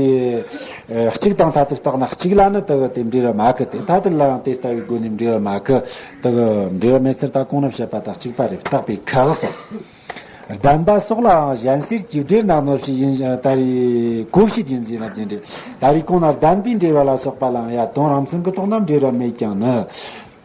ཨ། གཅིག་དང་ཐ་དད་བརྟགས་ན་གཅིག་ལ་ནི་དེ་གི་དེ་འབྲེལ་བ་མེད་གི། དེ་ཐ་དད་ལའང་དེ་ལྟ་བུའི་སྒོ་ནས་འབྲེལ་བ་མེད་གི། དེ་གི་འབྲེལ་བ་མེད་ཚུལ་ད་གོང་ན་བཤད་པ་དང་གཅིག་པ་རེད། བརྟག་པའི་ཁག་སོགས། ལྡན་པ་སོགས་ལའང་གཞན་སེལ་གྱི་འབྲེལ་ན་གནོད་བྱེད་ཡིན། ད་རེས་གོ་བྱེད་ཡིན་ཟེར་ན་ཅི་འདྲ། ད་རེས་གོང་ན་ལྡན་པའི་འབྲེལ་བ་ལ་སོགས་པ་ལའང་ཡ་དོན་རང་མཚན་གྱི་ཐོག་ན་འབྲེལ་བ་མེད་ཀྱང་ནི།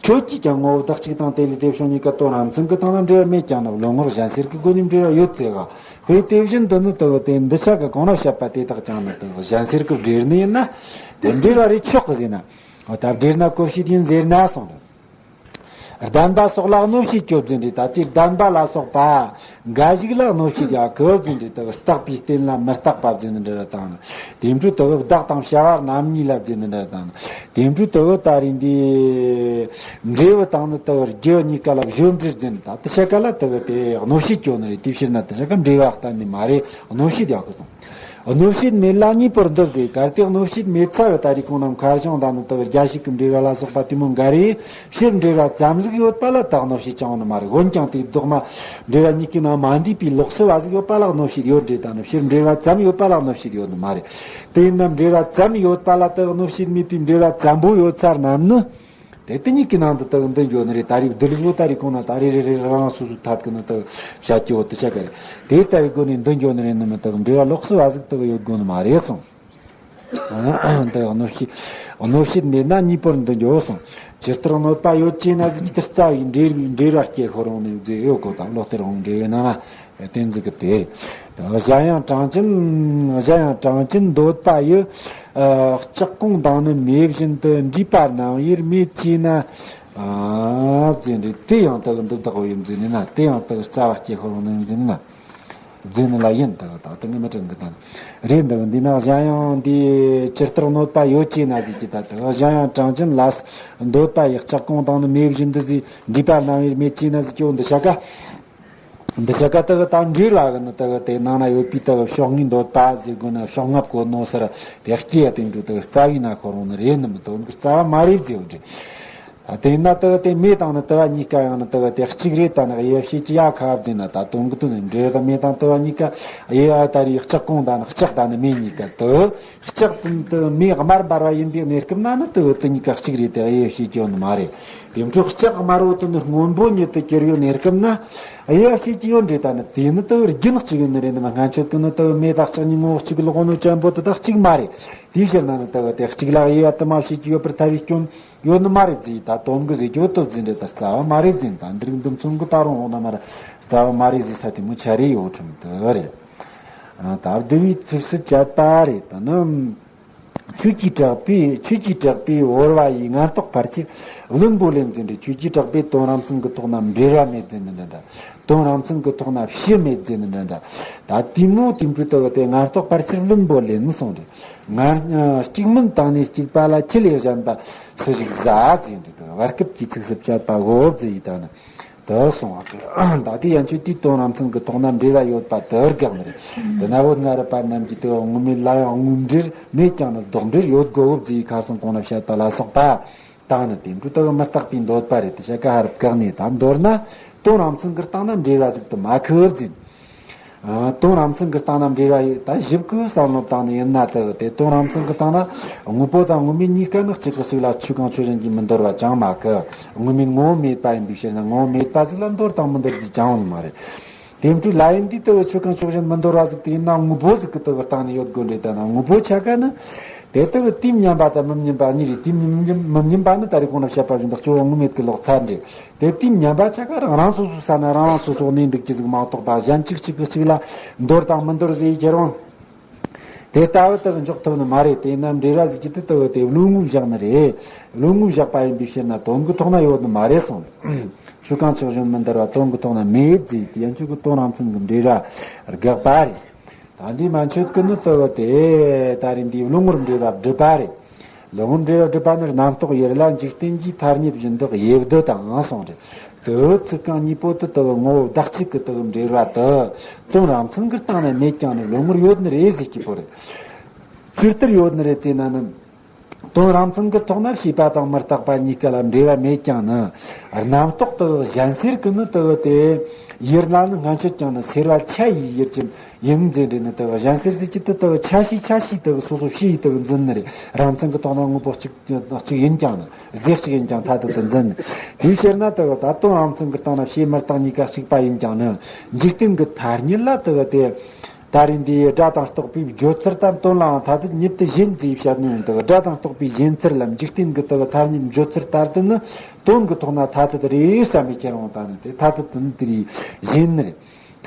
ཁྱོད་ཀྱིས་ཀྱང་ངོ་བོ་བདག་གཅིག་དང་དེ་ལས་དེ་བྱུང་གཉིས་ཀ་དོན་རང་མཚན་གྱི་སྟེང་ན་འབྲེལ་བ་མེད་ཀྱང་ནི་བློ་ངོར་གཞན་སེལ་གྱི་སྒོ་ནས་འབྲེལ་བ་ཡོད་ཟེར་ག། དཔེ་དེ་བཞིན་དུ་ནི་དེ་གི་དེ་འདི་ཆ་གི་གོང་ན་བཤད་པ་དེ་དག་ཀྱང་ནི་དེ་གི་གཞན་སེལ་གྱི་འབྲེལ་ནི་ཡིན་ན། དེ་འབྲེལ་བ་རེད་ཆོག་གི་ཟེར་ན། ད་འབྲེལ་ན་གོ་བྱེད་ཡིན་ཟེར་ན་གསུངས་རེད། ལྡན་པ་སོགས་ལ་གནོད་བྱེད་ཅོ་ཟེར་རེད། ད་དེ་ལྡན་པ་ལ་སོགས་པ་འགའ་ཞིག་ལ་གནོད་བྱེད་ཡ་གི་ཟེར་རེད། ད་རྟག་པའི་རྟེན་ལ་མི་རྟག་པ་ཟེར་ནི་འདྲ་དང་། དེ་འཕྲོ་ད་བདག་དང་བྱ་བ་རྣམ་གཉིས་ལ་ཟེར་ནི་འདྲ་དང་། དེ་འཕྲོ་ད་ད་རིང་འདི་འབྲས་བུ་དང་ནི་ད་རྒྱུ་གཉིས་ཀ་ལ་གཞོམ་འབྲེལ་ཟེར་ནི། ད་དེ་ཤ་ཀ་ལ་ད་དེ་གནོད་བྱེད་ཅོ་ནི་རེད། དེ་ཕྱིར་ན་དེ་ཤ་ཀ་འབྲེལ་བ་གཏན་ནི་མ་རེད། གནོད་བྱེད་ཡ་གི་སོང་། གནོད་བྱེད་མེད་ལ་གཉིས་པོར་འདུ་ཟེར། གལ་ཏེ་གནོད་བྱེད་མེད་ཚ་བའི་ད་རེས་གོང་ན་མཁར་གཞུང་དང་ནི་ལྟ་བུ་རྒྱ་ཞིག་གི་འབྲེལ་བ་ལ་སོགས་པ་དེ་མོ་འགའ་རེ་ཕྱིར་འབྲེལ་བ་ཙམ་ཟིག་ཡོད་པ་ལ་ད་གནོད་བྱེད་ཅང་ཡོད་ནི་མ་རེད། འོན་ཀྱང་དེའི་ལྡོག་མ་འབྲེལ་བ་གཉིས་ཀའི་ནང་མ་འདུས་པའི་ལོགས་སུ་བ་ཟིག་ཡོད་པ་ལ་གནོད་བྱེད་ཡོད་རེད། ད་ནི་ཕྱིར་འབྲེལ་བ་ཙམ་ཡོད་པ་ལ་གནོད་བྱེད་ཡོད་ནི་མ་རེད། དེ་ཡིན་ན་འབྲེལ་བ་ཙམ་ཡོད་པ་ལ་ད་གནོད་བྱེད་མེད་པའི་འབྲེལ་བ་ཙམ་པོ་ཡོད་ཚར་རྣམས་ནི། དེ་དེ་གཉིས་ཀྱི་ནང་དུ་དག་འདུ་འགྱོ་ནི་རེད། ད་རེས་བསྡུ་ལུགས་ད་རེས་གོང་ན་ད་རེས་རེ་རེ་རང་རང་སོ་སོའི་ཐད་ཀྱི་ནི་དག་བྱ་སྐྱེ་བོ་དུ་བྱ་ག་རེད། དེ་ལྟ་བུའི་སྒོ་ནས་འདུ་འགྱོ་ནི་རེད་ནི་མི་དག་འབྲེལ་བ་ལོགས་སུ་བ་ཟིག་དག་ཡོད་དགོ་ནི་མ་རེད་གསུངས། དག་གནོད་བྱེད་གནོད་བྱེད་མེད་ན་གཉིས་པོར་འདུ་འགྱོ་གསུངས། ཇི་ལྟར་གནོད་པ་ཡོད་ཅེ་ན་ཟིག་ཇི་ལྟར་རྩ་བའི་འབྲེལ་བའི་འབྲེལ་བ་སྐྱེ་ཤོར་འོང་ནི་མཛེས་ཡོད་གོ། དང་ལོག་སྟེ་རང་འབྲེལ་བའི་ནང་ན། བསྟན་འཛིན་གྱི་དེ། གཞན་ཡང་གྲངས་ཅན། གཞན་ཡང་གྲངས་ཅན་འདོད་པ་ཡི། ལྕགས་གོང་དང་ནི་མེ་བཞིན་དུ་འདྲེས་པ་རྣམ་དབྱེར་མེད་ཅེ་ན། ཟེར་འདི་དེ་ཡང་དག་འདི་དག་གོ་ཡིན་ཟེར་ནི་ན། དེ་ཡང་དག་རྩ་བ་སྐྱེ་ཤོར་ནི་ཟེར་ནི་ན། ཟེར་ནི་ལ་ཡིན་དག་དག་དེ་ངས་མི་དྲན་གི་དང་། རེད་འདུག་འདི་ན་གཞན་ཡང་འདི་ཇི་ལྟར་གནོད་པ་ཡོད་ཅེ་ན་ཟེར་གྱི་ད་དག་གཞན་ཡང་གྲངས་ཅན་ལ་འདོད་པ་ཡི་ལྕགས་གོང་དང་ནི་མེ་བཞིན་དུ་ཟེར་འདྲེས་པ་རྣམ་དབྱེར་མེད་ཅེ་ན་ཟེར་གྱི་འོ་འདི་བྱ་དགའ། འདི་ཆ་ག་དག་དང་འབྲེལ་བ་གི་ནི་དག་དེ་ནང་ན་ཡོད་པའི་དག་ཕྱོགས་ངེས་འདོད་པ་ཟེར་དགོས་ན་ཕྱོགས་སྔ་བཀོད་ནོ་སར་དེ་སྐྱེ་ཡ་དེ་འགྲོ་དག་རྩ་བའི་ན་ཁོ་རང་ནི་རེད་ནི་མི་དོན་གི་རྩ་བ་མ་རེད་ཟེར་བ་འདྲ། དེ་ན་དག་དེ་མེ་དང་ནི་དུ་བ་གཉིས་ཀ་ཡང་ནི་དག་དེ་གཅིག་རེད། ད་ནི་དབྱེ་བྱེད་ཀྱི་ཡ་ཁ་བ་ཟེར་ན་ད་དོན་གི་དོན་ཟེར་འབྲེལ་དང་མེ་དང་དུ་བ་གཉིས་ཀ་དབྱེ་བ་ད་རེད། ལྕགས་གོང་དང་ནི་ལྕགས་དང་ནི་མེ་གཉིས་ཀ་དུ། ལྕགས་དང་དུ་མེ་དམར་འབར་བ་ཡིན་པའི་གནས་སྐབས་ན་ནི་དུ་དུ་གཉིས་ཀ་གཅིག་རེད་དེ་དབྱེ་བྱེད་ཀྱི་ཡོད་ནི་མ་རེད། དེ་འཕྲོ་ལྕགས་དམར་བོ་དུ་ནི་སྔོན་པོ་ཉིད་དུ་གྱུར་ཡོད་གནས་སྐབས་ན། དབྱེ་བ་བྱེད་ཀྱི་ཡོད་འདྲེ་ད་ནི་དེ་ནི་དུ་རྒྱུན་གཅིག་ཡོད་ནི་རེད་ནི་མ། སྔན་ཆད་ཀྱི་ནི་དུ་མེ་དག་ལྕགས་གཉིས་ངོ་བོ་གཅིག་ལོག་ནོ་ཅན་པོ་དུ་དག་གཅིག་མ་རེད། དེའི་ཕྱིར་ན་ནི་དུ་དེ་གཅིག་ལ་དབྱེ་བ་དུ་མ་བྱེད་ཀྱི་ཡོད་པར་ཐལ་བའི་སྐྱོན་ཡོད་ནི་མ་རེད་ཟེར། ད་དོན་གི་ཟེར་རྒྱུ་བོ་དུ་ཟིན་འདྲེ་ད་རྩ་བ་མ་རེད་ཟིན། ད་འདིར་འདི་མཚོན་གི་ད་རུང་འོ་ན་མ་ར་རྩ་བ་མ་རེད་ཟེར་ས་དེ་མོ་ཆ་རེ་ཡོད་ཁྲིམས་དུ་རེད། ད་བསྡུ་བའི་ཚིགས་སུ་བཅད་པ་རེད། ད་ནི། ཆོས་ཀྱི་གྲགས་པས་ཆོས་ཀྱི་གྲགས་པས་བོར་བ་ཡི་ངན་རྟོག་ཕལ་ཆེར་བླུན་པོ་ལེན་ཟིན་འདྲ། ཆོས་ཀྱི་གྲགས་པས་དོན་རང་མཚན་གྱི་ཐོག་ན་འབྲེལ་བ་མེད་ཟིན་འདྲ་འདྲ། དོན་རང་མཚན་གྱི་ཐོག་ན་ཕྱི་མེད་ཟིན་འདྲ་འདྲ། ད་དེ་མོ་དེ་འཕྲོ་ལྟ་བུ་དེ་ངན་རྟོག་ཕལ་ཆེར་བླུན་པོ་ལེན་གསུངས་རེད། ངན་གཅིག་མིན་དང་ནི་གཅིག་པ་ལ་ཁྱི་ལས་གཞན་པ་སུ་ཞིག་ཟ་ཟིན་འདྲ། བར་སྐབས་ཀྱི་ཚིགས་སུ་བཅད་པ་འོ་ཟེར་ཡི་ད་ནི། དུ་སོང་བ་སྟེ། ད་ལྟའི་ཡན་ཆོད་དེའི་དོན་རང་མཚན་གྱི་ཐོག་ན་འབྲེལ་བ་ཡོད་པ་དུ་དགག་ནི་རེད། དེ་ན་བོད་སྔ་རབས་པ་རྣམས་ཀྱིས་དུ་དངོས་མེད་ལ་ཡང་དངོས་འབྲེལ་མེད་ཀྱང་ནི་ལྡོག་འབྲེལ་ཡོད་དགོས་བོ་ཟེར་ཁ་སང་གོང་ན་བཤད་པ་ལ་སོགས་པ་དང་ནི་དེ་འདྲ་དུ་མི་རྟག་པའི་འདོད་པ་རེད། དེ་བྱ་དགའ་ཧར་བཀག་ནས་ད་མདོར་ན་དོན་རང་མཚན་གྱི་སྟེང་ན་འབྲེལ་བ་ཟིག་ཏུ་མ་ཁུར་ཟིན། དོན་རང་མཚན་གྱི་སྟེང་ན་འབྲེལ་བ་ཡོད་ད་ཞིབ་ཀུ་བསམ་བློ་བཏང་ནས་ཡིན་ན་དུ་དེ་དོན་རང་མཚན་གྱི་སྟེང་ན་དངོས་པོ་དང་དངོས་མེད་གཉིས་ཀ་ནི་གཅིག་གི་གཅིག་ལ་ཆོས་གང་ཆོས་གཞན་གྱིས་མི་འདོར་བ་ཅང་མ་ཁུ། དངོས་མེད་ངོ་བོ་མེད་པ་ཡིན་པའི་ཕྱིར་ན་ངོ་བོ་མེད་པ་ཟིག་ལ་འདོར་དང་མི་འདོར་གྱི་ཅང་ཡོད་མ་རེད། དེ་འཕྲོས་ལ་ཡིན་དུས་དུ་ཆོས་གང་ཆོས་གཞན་མི་འདོར་བ་ཟིག་དེ་ཡིན་ན་དངོས་པོ་ཟིག་གི་དུ་སྟེང་ནས་ཡོད་དགོས་འདྲེ། ད་ན་དངོས་པོ་ཆ་ག་ནི། དེ་དག་དུས་མཉམ་པ་དང་མི་མཉམ་པ་གཉིས་རེད། དུས་མི་མཉམ་མི་མཉམ་པ་ནི་ད་རེས་གོང་ན་བཤད་པ་བཞིན་དུ་གཙོ་བོ་དངོས་མེད་ཀྱི་ལོག་ཚར་འདྲེ། དེ་དུས་མཉམ་པ་ཆ་ག་རང་རང་སོ་སོའི་ས་ན་རང་རང་སོ་སོ་གནས་འདུག་ཅི་ཟིག་མ་གཏོགས་པ་གཞན་གཅིག་གཅིག་གི་གཅིག་ལ་འདོར་དང་མི་འདོར་ཟེར་ཁྱེར་འོང་། དེ་ལྟ་བུ་དག་འཇོག་ཐུབ་ནི་མ་རེད། དེས་ན་འབྲེལ་བ་ཟིག་གི་དུ་ལྟ་བུ་དེ་བློ་ངོ་བཞག་ནི་རེད། བློ་ངོ་བཞག་པ་ཡིན་པའི་ཕྱིར་ན་དོན་གྱི་ཐོག་ན་ཡོད་ནི་མ་རེད་གསུངས། ཆོས་གང་ཆོས་གཞན་མི་འདོར་བ་དོན་གྱི་ཐོག་ན་མེད་ཟེར་དེ་ཡན་ཆོད་ཀྱི་དོན་རང་མཚན་གྱི་འབྲེལ་བ་དགག་པ་རེད། ད་འདི་མན་ཆད་ཀྱི་ནི་ལྟ་བུ་དེ་ད་རེས་འདིའི་བློ་ངོར་འབྲེལ་བ་སྒྲུབ་པ་རེད། བློ་ངོར་འབྲེལ་བ་སྒྲུབ་པ་ནི་རྣམ་རྟོག་ཡུལ་ལ་འཇིག་རྟེན་གྱི་ཐ་སྙད་བཞིན་དུ་དབྱེ་བསྡུ་དང་གསུངས་རེད། དེ་ཚིག་རྐང་གཉིས་པོ་དུ་ལྟ་བུ་ངོ་བོ་བདག་གཅིག་གི་ལྟ་བུ་འབྲེལ་བ་དུ་དོན་རང་མཚན་གྱི་སྟེང་ན་མེད་ཀྱང་ནི་བློ་ངོར་ཡོད་ནི་རེད་ཟེར་གྱི་པོ་རེད། ཇི་ལྟར་ཡོད་ནི་རེད་ཟེར་ན་ནི། དོན་རང་མཚན་གྱི་ཐོག་ན་ཤེས་པ་དང་མི་རྟག་པ་གཉིས་ཀ་ལ་འབྲེལ་བ་མེད་ཀྱང་ནི། རྣམ་རྟོག་དུ་གཞན་སེལ་གྱི་ནི་དུ་དེ། ཡུལ་ལ་ནི་སྔན་ཆད་ཀྱང་ནི་སེལ་བ་ཆ་ཡི་ཡུལ་ཅན་ཡིན་ཟེར་འདྲེ་ནི་དུ་གཞན་སེལ་ཟེར་གྱི་དུ་དུ་ཆ་ཤས་ཆ་ཤས་དུ་སོ་སོ་ཤེས་ཡི་དུ་འཛིན་ནི་རེད། རང་མཚན་གྱི་ཐོག་ན་དངོས་པོ་གཅིག་གཅིག་ཡིན་ཀྱང་ནི་རྫས་གཅིག་ཡིན་ཀྱང་ཐ་དད་དུ་འཛིན་ནི། དེའི་ཕྱིར་ན་དུ་ད་དོན་རང་མཚན་གྱི་སྟེང་ན་ཤེས་མི་རྟག་གཉིས་ཀ་གཅིག་པ་ཡིན་ཀྱང་ནི་འཇིག་རྟེན་གྱི་ཐ་སྙད་ལ་དུ་དེ། ད་རེས་འདིའི་སྒྲ་དང་རྟོག་པའི་བརྗོད་ཚུལ་ལྟར་དོན་ལའང་ཐ་དད་ཉིད་དུ་ཞེན་ཟེར་བཤད་ནོ་ཡིན་དུ། སྒྲ་དང་རྟོག་པའི་ཞེན་ཚུལ་ལ་འཇིག་རྟེན་གྱི་དུ་ཐ་སྙད་བརྗོད་ཚུལ་ལྟར་དུ་ནི་དོན་གྱི་ཐོག་ན་ཐ་དད་རེད་བསམ་པའི་ཁྱེར་འོང་། ད་ནི་དེ་ཐ་དད་དུ་ནི་དེ་རེད་ཞེན་ནི་རེད།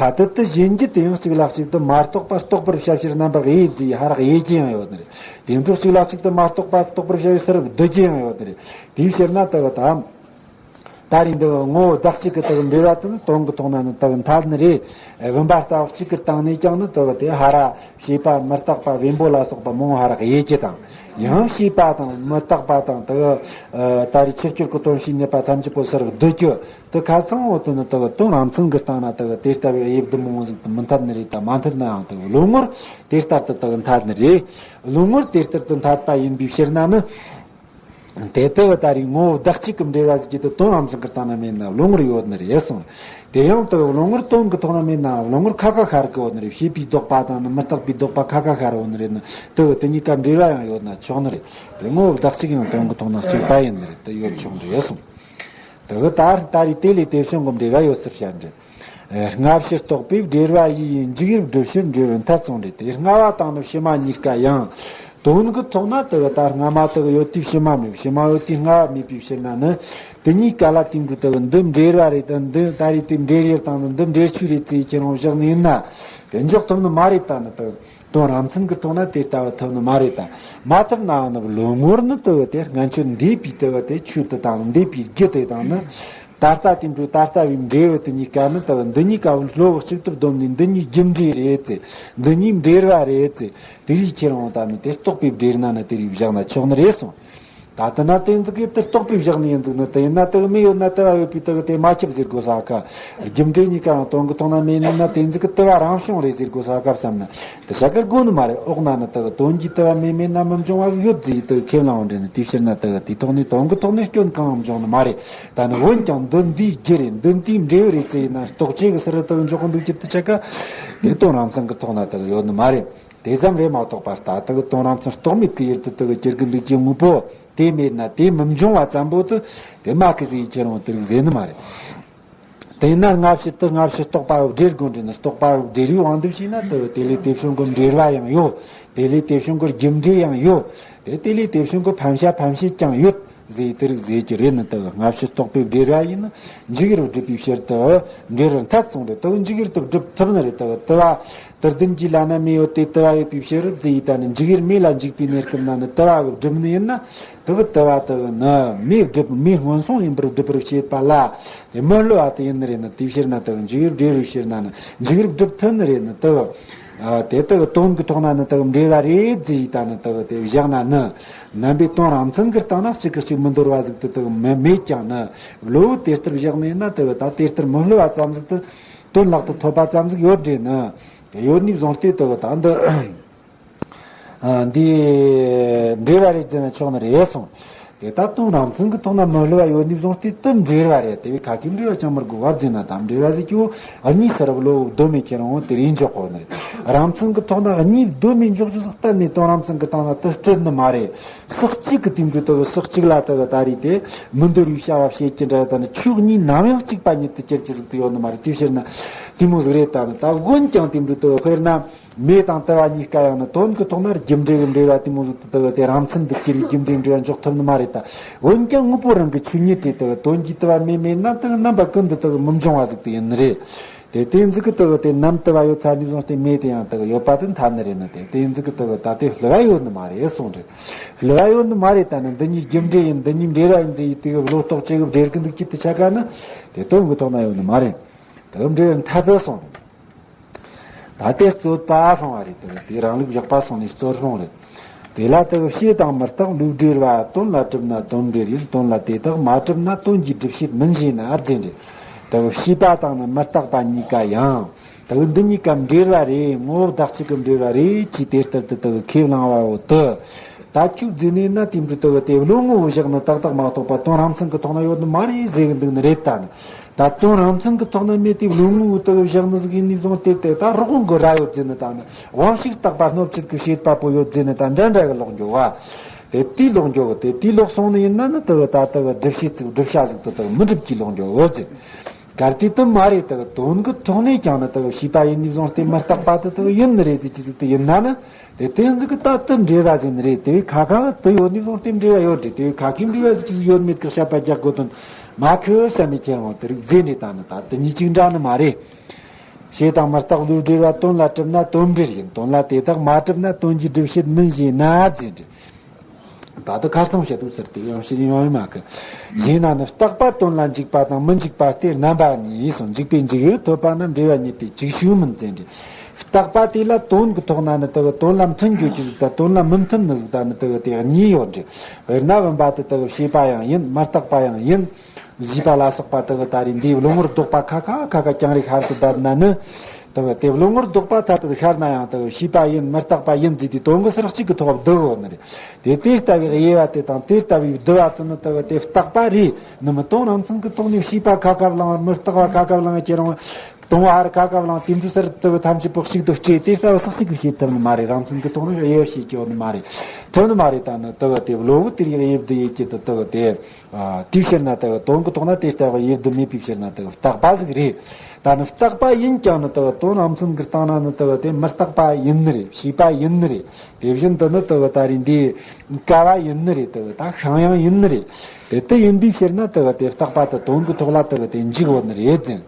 ད་དེ་དེ་གཞན་རྒྱུད་དེ་ཡང་གཅིག་ལ་གཅིག་ཏུ་མ་རྟོགས་པ་རྟོགས་པར་བྱ་ཕྱིར་རྣམ་པར་དབྱེ་བགྱི་ཡི་ཧ་རག་དབྱེ་རྒྱུ་ཡང་ཡོད་ནི་རེད། དེ་འཕྲོ་གཅིག་ལ་གཅིག་ཏུ་མ་རྟོགས་པ་རྟོགས་པར་བྱ་བའི་ཕྱིར་བསྡུ་རྒྱུ་ཡང་ཡོད་ནི་རེད། དེའི་ཕྱིར་ན་དེ་གི་དམ། ད་རེས་འདི་ངོ་བོ་བདག་གཅིག་གི་དེ་གི་འབྲེལ་བ་དེ་ནི་དོན་གྱི་ཐོག་ན་ནི་དེ་གི་འཐད་ནི་རེད། བུམ་པ་ལྟ་བུ་གཅིག་གི་སྟེང་ནས་ཀྱང་ནི་དེ་གི་དེ་ཧ་ར་བྱེད་པ་མི་རྟག་པ་བེམ་པོ་ལ་སོགས་པ་མང་བོ་ཧ་རག་དབྱེ་རྒྱུ་དང་། ཡང་བྱེད་པ་དང་མི་རྟག་པ་དང་དེ་གི་ད་རེས་ཕྱིར་སྐྱོད་ཀྱི་དོན་བྱེད་ནུས་པ་ཐམས་ཅད་པོ་ཕྱིར་བསྡུ་རྒྱུ། དེ་ཁ་ཚང་འོ་དེ་ནི་དེ་གི་དོན་རང་མཚན་གྱི་སྟེང་ན་དེ་གི་དེ་ལྟ་བུའི་དབྱེ་བསྡུ་མང་བོ་ཟིག་ཏུ་མི་འཐད་ནི་རེད་དང་མ་འཐད་ན་ཡང་དེ་གི་བློ་ངོར་དེ་ལྟར་དུ་དེ་གི་འཐད་ནི་རེད། བློ་ངོར་དེ་ལྟར་དུ་འཐད་པ་ཡིན་པའི་ཕྱིར་ན་ནི། དེ་དེ་གི་ད་རེས་ངོ་བོ་བདག་གཅིག་གི་འབྲེལ་བ་ཟིག་གི་དེ་དོན་རང་མཚན་གྱི་སྟེང་ན་མེད་ན་བློ་ངོར་ཡོད་ནི་རེད་གསུངས། དེ་ཡང་དེ་གི་བློ་ངོར་དོན་གྱི་ཐོག་ན་མེད་ན་བློ་ངོར་ཁ་ཁ་ཤར་གི་ཡོད་ནི་རེད། བྱེད་པའི་ལྡོག་པ་དང་ནི་མི་རྟག་པའི་ལྡོག་པ་ཁ་ཁ་ཤར་ཡོད་ནི་རེད་ནི། དེ་གི་དེ་གཉིས་ཀ་འབྲེལ་བ་ཡང་ཡོད་ན་ཆོག་ནི་རེད། དེ་ངོ་བོ་བདག་གཅིག་ཡང་དོན་གྱི་ཐོག་ན་གཅིག་པ་ཡིན་ནི་རེད། དེ་ཡོད་ཆོག་ནི་རེད་གསུངས། དེ་གི་ད་ད་རེས་དེ་ལས་དེ་བྱུང་གི་འབྲེལ་བ་ཡོད་ཟེར་བཤད་འདྲི། སྔ་ཕྱི་རྟོག་པའི་འབྲེལ་བ་ཡིས། འཇུག་ཡུལ་སྒྲུབ་ཕྱིར་འབྲེལ་བར་འཐད་གསུངས་རེད། དེ་སྔ་བ་དང་ནི་ཕྱི་མ་གཉིས་ཀ་ཡང་། དོན་གྱི་ཐོག་ན་དེ་གི་ད་སྔ་མ་དེ་གི་ཡོད་དུས་ཕྱི་མ་མེད། ཕྱི་མ་ཡོད་དུས་སྔ་བ་མེད་པའི་ཕྱིར་ན་ནི། དེ་གཉིས་ཀ་ལ་དེ་འདྲ་དེ་གི་འདི་འབྲེལ་བ་རེད་དང་འདི་ད་རེས་དེ་འབྲེལ་ཡུལ་དང་ནི་འདི་འབྲེལ་ཆོས་རེད་ཅེས་ཁྱེད་རང་བཞག་ནས་ཡིན་ན། དེ་འཇོག་ཐུབ་ནི་མ་རེད། ད་ནི་དེ་གི་དོན་རང་མཚན་གྱི་ཐོག་ན་དེ་ལྟ་བུ་ཐུབ་ནི་མ་རེད། ད་མ་ཐུབ་ནའང་ནི་བློ་ངོར་ནི་དེ་གི་དེ་སྔོན་ཆད་འདས་པའི་དེ་གི་དེ་ཆོས་དེ་དང་འདས་པའི་རྒྱུ་དེ་དང་ནི། ད་ལྟ་དེ་འདྲའི་ད་ལྟ་བའི་འབྲས་བུ་དེ་གཉིས་ཀ་ནི་དེ་གི་འདི་གཉིས་ཀ་བློ་གཅིག་ཏུ་བསྡོམས་ནས་འདི་གཉིས་རྒྱུ་འབྲས་རེད་ཟེར། འདི་གཉིས་འབྲེལ་བ་རེད་ཟེར། དེ་རིགས་ཁྱེར་འོང་ད་ནི་དེ་རྟོག་པས་འབྲེལ་ན་ནི་དེ་རིགས་བཞག་ན་ཆོག་ནི་རེད་གསུངས། ད་ལྟ་ན་དེ་ཟིག་གིས་དེ་རྟོག་པས་བཞག་ནི་ཡིན་ཟིག་ནི་དེ་ཡིན་ན་དེ་གི་མེ་ཡོད་ན་དུ་བ་ཡོད་པའི་དེ་གི་དེ་མ་ཁྱབ་ཟེར་དགོས་ས་ག་རྒྱུ་འབྲས་གཉིས་ཀའང་དོན་གྱི་ཐོག་ན་མེད་ནི་ན་དེ་ཟིག་གི་དུ་བ་རང་བྱུང་རེད་ཟེར་དགོས་ས་ག་བསམ་ན། དེ་བྱ་དགའ་དགོས་ནི་མ་རེད། འོག་ན་ནི་དེ་གི་དོན་གྱི་དུ་བ་མེད་མེད་ན་མི་འབྱུང་བ་ཟིག་ཡོད་ཟེར་དེ་གི་ཁས་བླངས་འདྲ་ནི། དེའི་ཕྱིར་ན་དེ་གི་དེའི་ཐོག་ནས་དོན་གྱི་ཐོག་ནས་སྐྱོན་གང་ཡང་འབྱུང་ནི་མ་རེད། ད་ནི་འོན་ཀྱང་འདི་འདིའི་རྒྱུ་རེད། འདི་འདིའི་འབྲས་བུ་རེད་ཟེར་ཡིན་ན་རྟོག་བཅས་གི་ཟུར་དུ་འཇོག་གི་འདུག་ཀྱི་དུ་ཆ་ག་དེ་དོན་རང་མཚན་གྱི་ཐོག་ན་དེ་གི་ཡོད་ནི་མ་རེད། དེ་ཙམ་རེད་མ་གཏོགས་པ་ད་དེ་གི་དོན་རང་མཚན་རྟོག་མེད་ཀྱི་ཡུལ་དུ་དེ་གི་གྱུར་གི་འདུག་ཀྱི་དངོས་པོ་དེ་མེད་ན་དེ་མི་འབྱུང་བ་ཙམ་པོ་དུ་དེ་མ་ཁི་ཟིག་ཁྱེར་འོང་དེ་རིགས་ཟེར་ནི་མ་རེད། དེས་ན་སྔ་ཕྱི་དུ་སྔ་ཕྱི་རྟོག་པ་འབྲེལ་དགོས་འདྲ་ནི། རྟོག་པ་འབྲེལ་བའི་དབང་དུ་བྱས་ན་དུ་དེ་ལས་དེ་བྱུང་གི་འབྲེལ་བ་ཡང་ཡོད། དེ་ལས་དེ་བྱུང་གི་རྒྱུ་འབྲས་ཡང་ཡོད། དེ་དེ་ལས་དེ་བྱུང་གི་ཕན་བྱ་ཕན་བྱེད་ཀྱང་ཡོད་ཟེར་དེ་རིགས་ཟེར་གྱི་རེད་ནི། དུ་སྔ་ཕྱི་རྟོག་པའི་འབྲེལ་བ་ཡིས་ནི་འཇུག་ཡུལ་སྒྲུབ་པའི་ཕྱིར་དུ་འབྲེལ་བར་འཐད་གསུངས་རེད། དུ་འཇུག་ཡུལ་དུ་སྒྲུབ་ཐུབ་ནི་རེད། དུ་དུ་བ་དུ་ལྡན་གྱི་ལ་ན་མེ་ཡོད་དེ་དུ་བ་ཡོད་པའི་ཕྱིར་ཟེར་ཡི་ད་ནི་འཇུག་ཡུལ་མེ་ལ་འཇུག་པའི་གནས་སྐབས་ན་ནི་དུ་བ་གི་སྒྲུབ་ནི་ཡིན་ན། དེ་གི་དུ་བ་དེ་གི་ནི་མེ་སྒྲིབ་མེ་སྔོན་སོང་ཡིན་པར་སྒྲུབ་པར་བྱེད་པ་ལ་དེ་མི་སླུ་བ་དེ་ཡིན་ནི་རེད་ནི། དེའི་ཕྱིར་ན་དེ་གི་འཇུག་ཡུལ་འབྲས་བུའི་ཕྱིར་ན་ནི་འཇུག་ཡུལ་སྒྲུབ་ཐུབ་ནི་རེད་ནི། དེ་གི་ཨ་དེ་དེ་གི་དོན་གྱི་ཐོག་ན་ནི་དེ་གི་འབྲེལ་བ་རེད་ཟེར་ཡི་ད་ནི་དེ་གི་དེ་བཞག་ན་ནི། རྣམ་པའི་དོན་རང་མཚན་གྱི་སྟེང་ན་གཅིག་གིས་གཅིག་མི་འདོར་བ་ཟིག་དེ་དེ་གི་མེད་མེད་ཀྱང་ནི། བློ་བོ་དེ་ལྟར་བཞག་ནས་ན་དེ་གི་ད་དེ་ལྟར་མི་སླུ་བ་ཙམ་ཟིག་དེ་དོན་ལག་ཏུ་ཐོབ་པ་ཙམ་ཟིག་ཡོད་འདྲ་ནི། དེ་ཡོད་ནི་བཟུང་སྟེ་དེ་གི་ད་འདི། ཨ་འདི་འབྲེལ་བ་རེད་ཟེར་ན་ཆོག་ནི་རེད་གསུངས། དེ་ལྟར་དོན་རང་མཚན་གྱི་ཐོག་ན་མི་སླུ་བ་ཡོད་ནི་བཟུང་སྟེ་དེ་འབྲེལ་བ་རེད། དེ་བས་ཁ་ཁའི་འབྲེལ་བ་ཅང་མི་དགོས་པ་ཟེར་ན་ད་འབྲེལ་བ་ཟེར་གྱི་འོ་གཉིས་སུ་རབ་བློ་གདོད་མའི་ཁྱེད་རང་དེ་རིང་འཇོག་གོ་ནི་རེད། རང་མཚན་གྱི་ཐོག་ན་གཉིས་གདོད་མའི་འཇོག་རྒྱུ་ཟིག་གཏན་ནས་དོན་རང་མཚན་གྱི་སྟེང་ན་དེ་སྤྲད་ནི་མ་རེད། ཟག་གཅིག་གི་དེ་འདྲ་དེ་ཟག་གཅིག་ལ་དེ་གི་ད་རེས་དེ་མི་འདོར་བའི་བྱ་བ་བྱེད་ཀྱི་འདྲ་ད་ནི་ཆོས་གཉིས་ནམ་ཡང་གཅིག་པ་ཉིད་དུ་གྱུར་གྱི་ཟིག་དེ་ཡོད་ནི་མ་རེད། དེའི་ཕྱིར་ན་དེ་མོ་ཟིག་རེད། ད་ནི་ད་འོན་ཀྱང་དེ་འདྲ་དེ་གི་དཔེར་ན། མེ་དང་དུ་བ་གཉིས་ཀ་ཡང་ནི་དོན་གྱི་ཐོག་ན་རྒྱུ་འབྲས་ཀྱི་འབྲེལ་བ་དེ་མོ་ཟིག་ཏུ་དེ་རང་མཚན་དུ་སྐྱེ་བའི་རྒྱུ་འབྲས་འབྲེལ་བ་འཇོག་ཐུབ་ནི་མ་རེད་ད། འོན་ཀྱང་དངོས་པོ་རང་གི་ཆོས་ཉིད་དེ་དེ་དོན་གྱི་དུ་བ་མེ་མེད་ན་དེ་རྣམ་པ་ཀུན་ཏུ་དེ་མི་འབྱུང་བ་ཟིག་དེ་ཡིན་ནི་རེད། དེ་དེ་ཟིག་གི་དེ་དེ་ནམ་དུ་བ་ཡོད་ཚར་ནས་བཟུང་སྟེ་མེ་དེ་ཡང་དེ་ཡོད་པ་དེ་འཐད་ནི་རེད་ནི། དེ་དེ་ཟིག་གི་དེ་ད་དེ་སླུ་བ་ཡོད་ནི་མ་རེད་གསུངས་རེད། སླུ་བ་ཡོད་ནི་མ་རེད། ད་ནི་འདི་གཉིས་རྒྱུ་འབྲས་ཡིན་འདི་གཉིས་འབྲེལ་བ་ཡིན་ཟེར་ཡི་དེ་གི་བློ་རྟོག་ཅིག་གི་འབྲེལ་གི་འདུག་ཅི་དེ་ཆ་ག་ནི་དེ་དོན་གྱི་ཐོག་ན་ཡོད་ནི་མ་རེད། དེ་འབྲེལ་འཐད་དེ་གསུངས། ད་ལྟའི་རྩོད་པ་སློང་བ་རེད། དེ་དེ་རང་ལུགས་བཞག་པ་སོང་ནས་རྩོད་སློང་རེད། དེ་ལ་དེ་བྱས་དང་མི་རྟག་ལུགས་འབྲེལ་བ་དོན་ལ་གྲུབ་ན་དོན་འབྲེལ་ཡིན། དོན་ལ་དེ་དག་མ་གྲུབ་ན་དོན་གྱི་སྒྲུབ་བྱེད་མིན་ཞེ་ན་ཨ་རྫས་འབྲེལ། དེ་བྱས་པ་དང་ནི་མི་རྟག་པ་གཉིས་ཀ་ཡང་དེ་འདི་གཉིས་ཀ་འབྲེལ་བ་རེད། ངོ་བོ་བདག་གཅིག་གི་འབྲེལ་བ་རེད་ཅེས་དེ་ལྟར་དུ་དེ་ཁས་བླངས་པའོ་དེ། ད་ཁྱོད་རྫས་ནས་ན་དེ་འདྲ་དེ་དེ་བློ་ངོ་བོ་བཞག་ནི་ཏག་ཏག་མ་གཏོགས་པ་དོན་རང་མཚན་གྱི་ཐོག་ན་ཡོད་ནི་མ་རེད་ཟེར་གི་འདུག་ནི་རེད་ད་ནི། ད་དོན་རང་མཚན་གྱི་ཐོག་ན་མེད་དེ་བློ་ངོ་བོ་དེ་བཞག་ནི་ཟིག་ཡིན་ནི་བཟུང་སྟེ་དེ་ད་རོགས་གོང་གི་ར་ཡོད་ཟེར་ནི་ད་ནི་དབང་ཕྱུག་རྟག་པ་སྣོད་བཅུད་ཀྱི་བྱེད་པ་པོ་ཡོད་ཟེར་ནི་ད་འདྲ་འདྲ་གི་ལོག་འགྱོ་བ། དེ་དེའི་ལོག་འགྱོ་གི་དེ་དེའི་ལོག་སོང་ནི་ཡིན་ན་ནི་དེ་ད་དེ་སྒྲུབ་བྱེད་ཟིག་སྒྲུབ་བྱ་ཟིག་དེ་དེ་མི་འགྲུབ་ཀྱི་ལོག་འགྱོ་གི་ཟེར། གལ་ཏེ་དེ་མ་རེད་དེ་དོན་གྱི་ཐོག་ནས་ཀྱང་ནི་དེ་བྱས་པ་ཡིན་ནི་བཟུང་སྟེ་མི་རྟག་པ་དེ་དེ་ཡིན་ནི་རེད་ཟེར་གྱི་ཟིག་དེ་ཡིན་ན་ནི། དེ་དེ་ཟིག་གི་ད་དེ་འབྲེལ་བ་ཟིན་རེད། དེ་བས་ཁ་ཁ་དེ་ཡོད་ནི་བཟུང་སྟེ་འབྲེལ་བ་ཡོད་རེད། དེ་བས་ཁ་ཁའི་འབྲེལ་བ་ཟིག་ཅིག་ཡོད་མེད་ཀྱི་བཤད་པ་རྒྱག་དགོས་དོན་མ་ཁི་བསམ་མེད་ཁྱེད་རང་དེ་རིགས་རྫས་འདྲེ་ད་ནི་ད་དེ་གཉིས་གཅིག་འདྲ་ནི་མ་རེད། བྱས་དང་མི་རྟག་བློའི་འབྲེལ་བ་དོན་ལ་གྲུབ་ན་དོན་འབྲེལ་ཡིན། དོན་ལ་དེ་དག་མ་གྲུབ་ན་དོན་གྱི་སྒྲུབ་བྱེད་མིན་ཞེ་ན་ཟེར་འདྲི། ད་ལྟ་ཁ་སང་བཤད་དུས་ཟེར་ཏེ་ཡང་བཤད་ཡང་ཡང་མ་གི། ཡིན་ན་ནི་རྟག་པ་དོན་ལ་འཇུག་པ་དང་མི་འཇུག་པ་སྟེ་རྣམ་པ་གཉིས་སོ། འཇུག་པའི་འཇུག་ཡུལ་ཐོབ་པ་ན་འབྲེལ་བ་གཉིས་ཏེ་ཅིག་ཤོས་མིན་ཟེར་འདྲི། རྟག་པ་དེ་ལ་དོན་གྱི་ཐོག་ན་ནི་དེ་གི་དོན་ལ་མཐུན་དགོས་ཀྱི་ཟིག་དང་དོན་ལ་མི་མཐུན་ནི་ཟིག་དང་ནི་དེ་གི་དེ་གཉིས་ཡོད་འདྲི། དཔེར་ན་བུམ་པ་དེ་དེ་གི་བྱས་པ་ཡང་ཡིན། མི་རྟག་པ་ཡང་ཡིན། བཞི་པ་ལ་སོགས་པ་དེ་གི་ད་རེས་འདིའི་བློ་ངོར་ལྡོག་པ་ཁ་ཁ་ཁ་ཁ་རྐྱང་རེ་ཤར་དུ་བསྡད་ན་ནི། དེ་གི་དེ་བློ་ངོར་ལྡོག་པ་ཐ་དད་ཤར་ན་ཡང་དེ་གི་བྱས་པ་ཡིན་མི་རྟག་པ་ཡིན་ཟེར་དུས་དོན་གྱི་ཕྱོགས་གཅིག་གི་ཐོག་བསྡུ་གོ་ནི་རེད། དེ་དེ་ལྟ་བུའི་དབྱེ་བ་དེ་དང་དེ་ལྟ་བུའི་བསྡུ་བ་དེ་ནི་དེ་གི་དེ་རྟག་པ་རེད། ནི་མི་དོན་རང་མཚན་གྱི་ཐོག་ནས་བྱས་པ་ཁ་ཁ་བླངས་མི་རྟག་པ་ཁ་ཁ་བླངས་ཁྱེད་རང་། དང་བོ་ཧར་ཁ་ཁ་བླངས་དེ་འདྲ་སར་དུ་ཐམས་ཅད་པོ་གཅིག་ཏུ་སྤྲད་དེ་ལྟ་བུ་སག་གཅིག་གིས་བྱེད་ཐུབ་ནི་མ་རེད། རང་མཚན་གྱི་ཐོག་ནས་དབྱེ་བ་ཕྱེ་རྒྱུ་ནི་མ་རེད། ཐུབ་ནི་མ་རེད། ད་ནི་དུ་བ་དེ་བློ་བུ་དེར་ཡང་དབྱེ་བསྡུ་ཡེད་ཀྱི་དུ་དུ་བ་དེ། དེའི་ཕྱིར་ན་དུ་བ་དོན་གྱི་ཐོག་ན་དེ་ལྟ་བུ་དབྱེ་བསྡུ་མེད་པའི་ཕྱིར་ན་དུ་བ་རྟག་པ་ཟིག་རེད། ད་ནི་རྟག་པ་ཡིན་ཀྱང་ནི་དུ་བ་དོན་རང་མཚན་གྱི་སྟེང་ན་ནི་དུ་བ་དེ་མི་རྟག་པ་ཡིན་ནི་རེད། བྱས་པ་ཡིན་ནི་རེད། དེ་བཞིན་དུ་ནི་དུ་བ་ད་རེས་འདི་ཀ་བ་ཡིན་ནི་རེད། དུ་བ་ད་ཤིང་ཡང་ཡིན་ནི་རེད། དེ་དུ་ཡིན་པའི་ཕྱིར་ན་དུ་བ་དེ་རྟག་པ་དུ་དོན་གྱི་ཐོག་ལ་དུ་བ་དེ་འཇུག་འོ་ནི་རེད་ཟེར།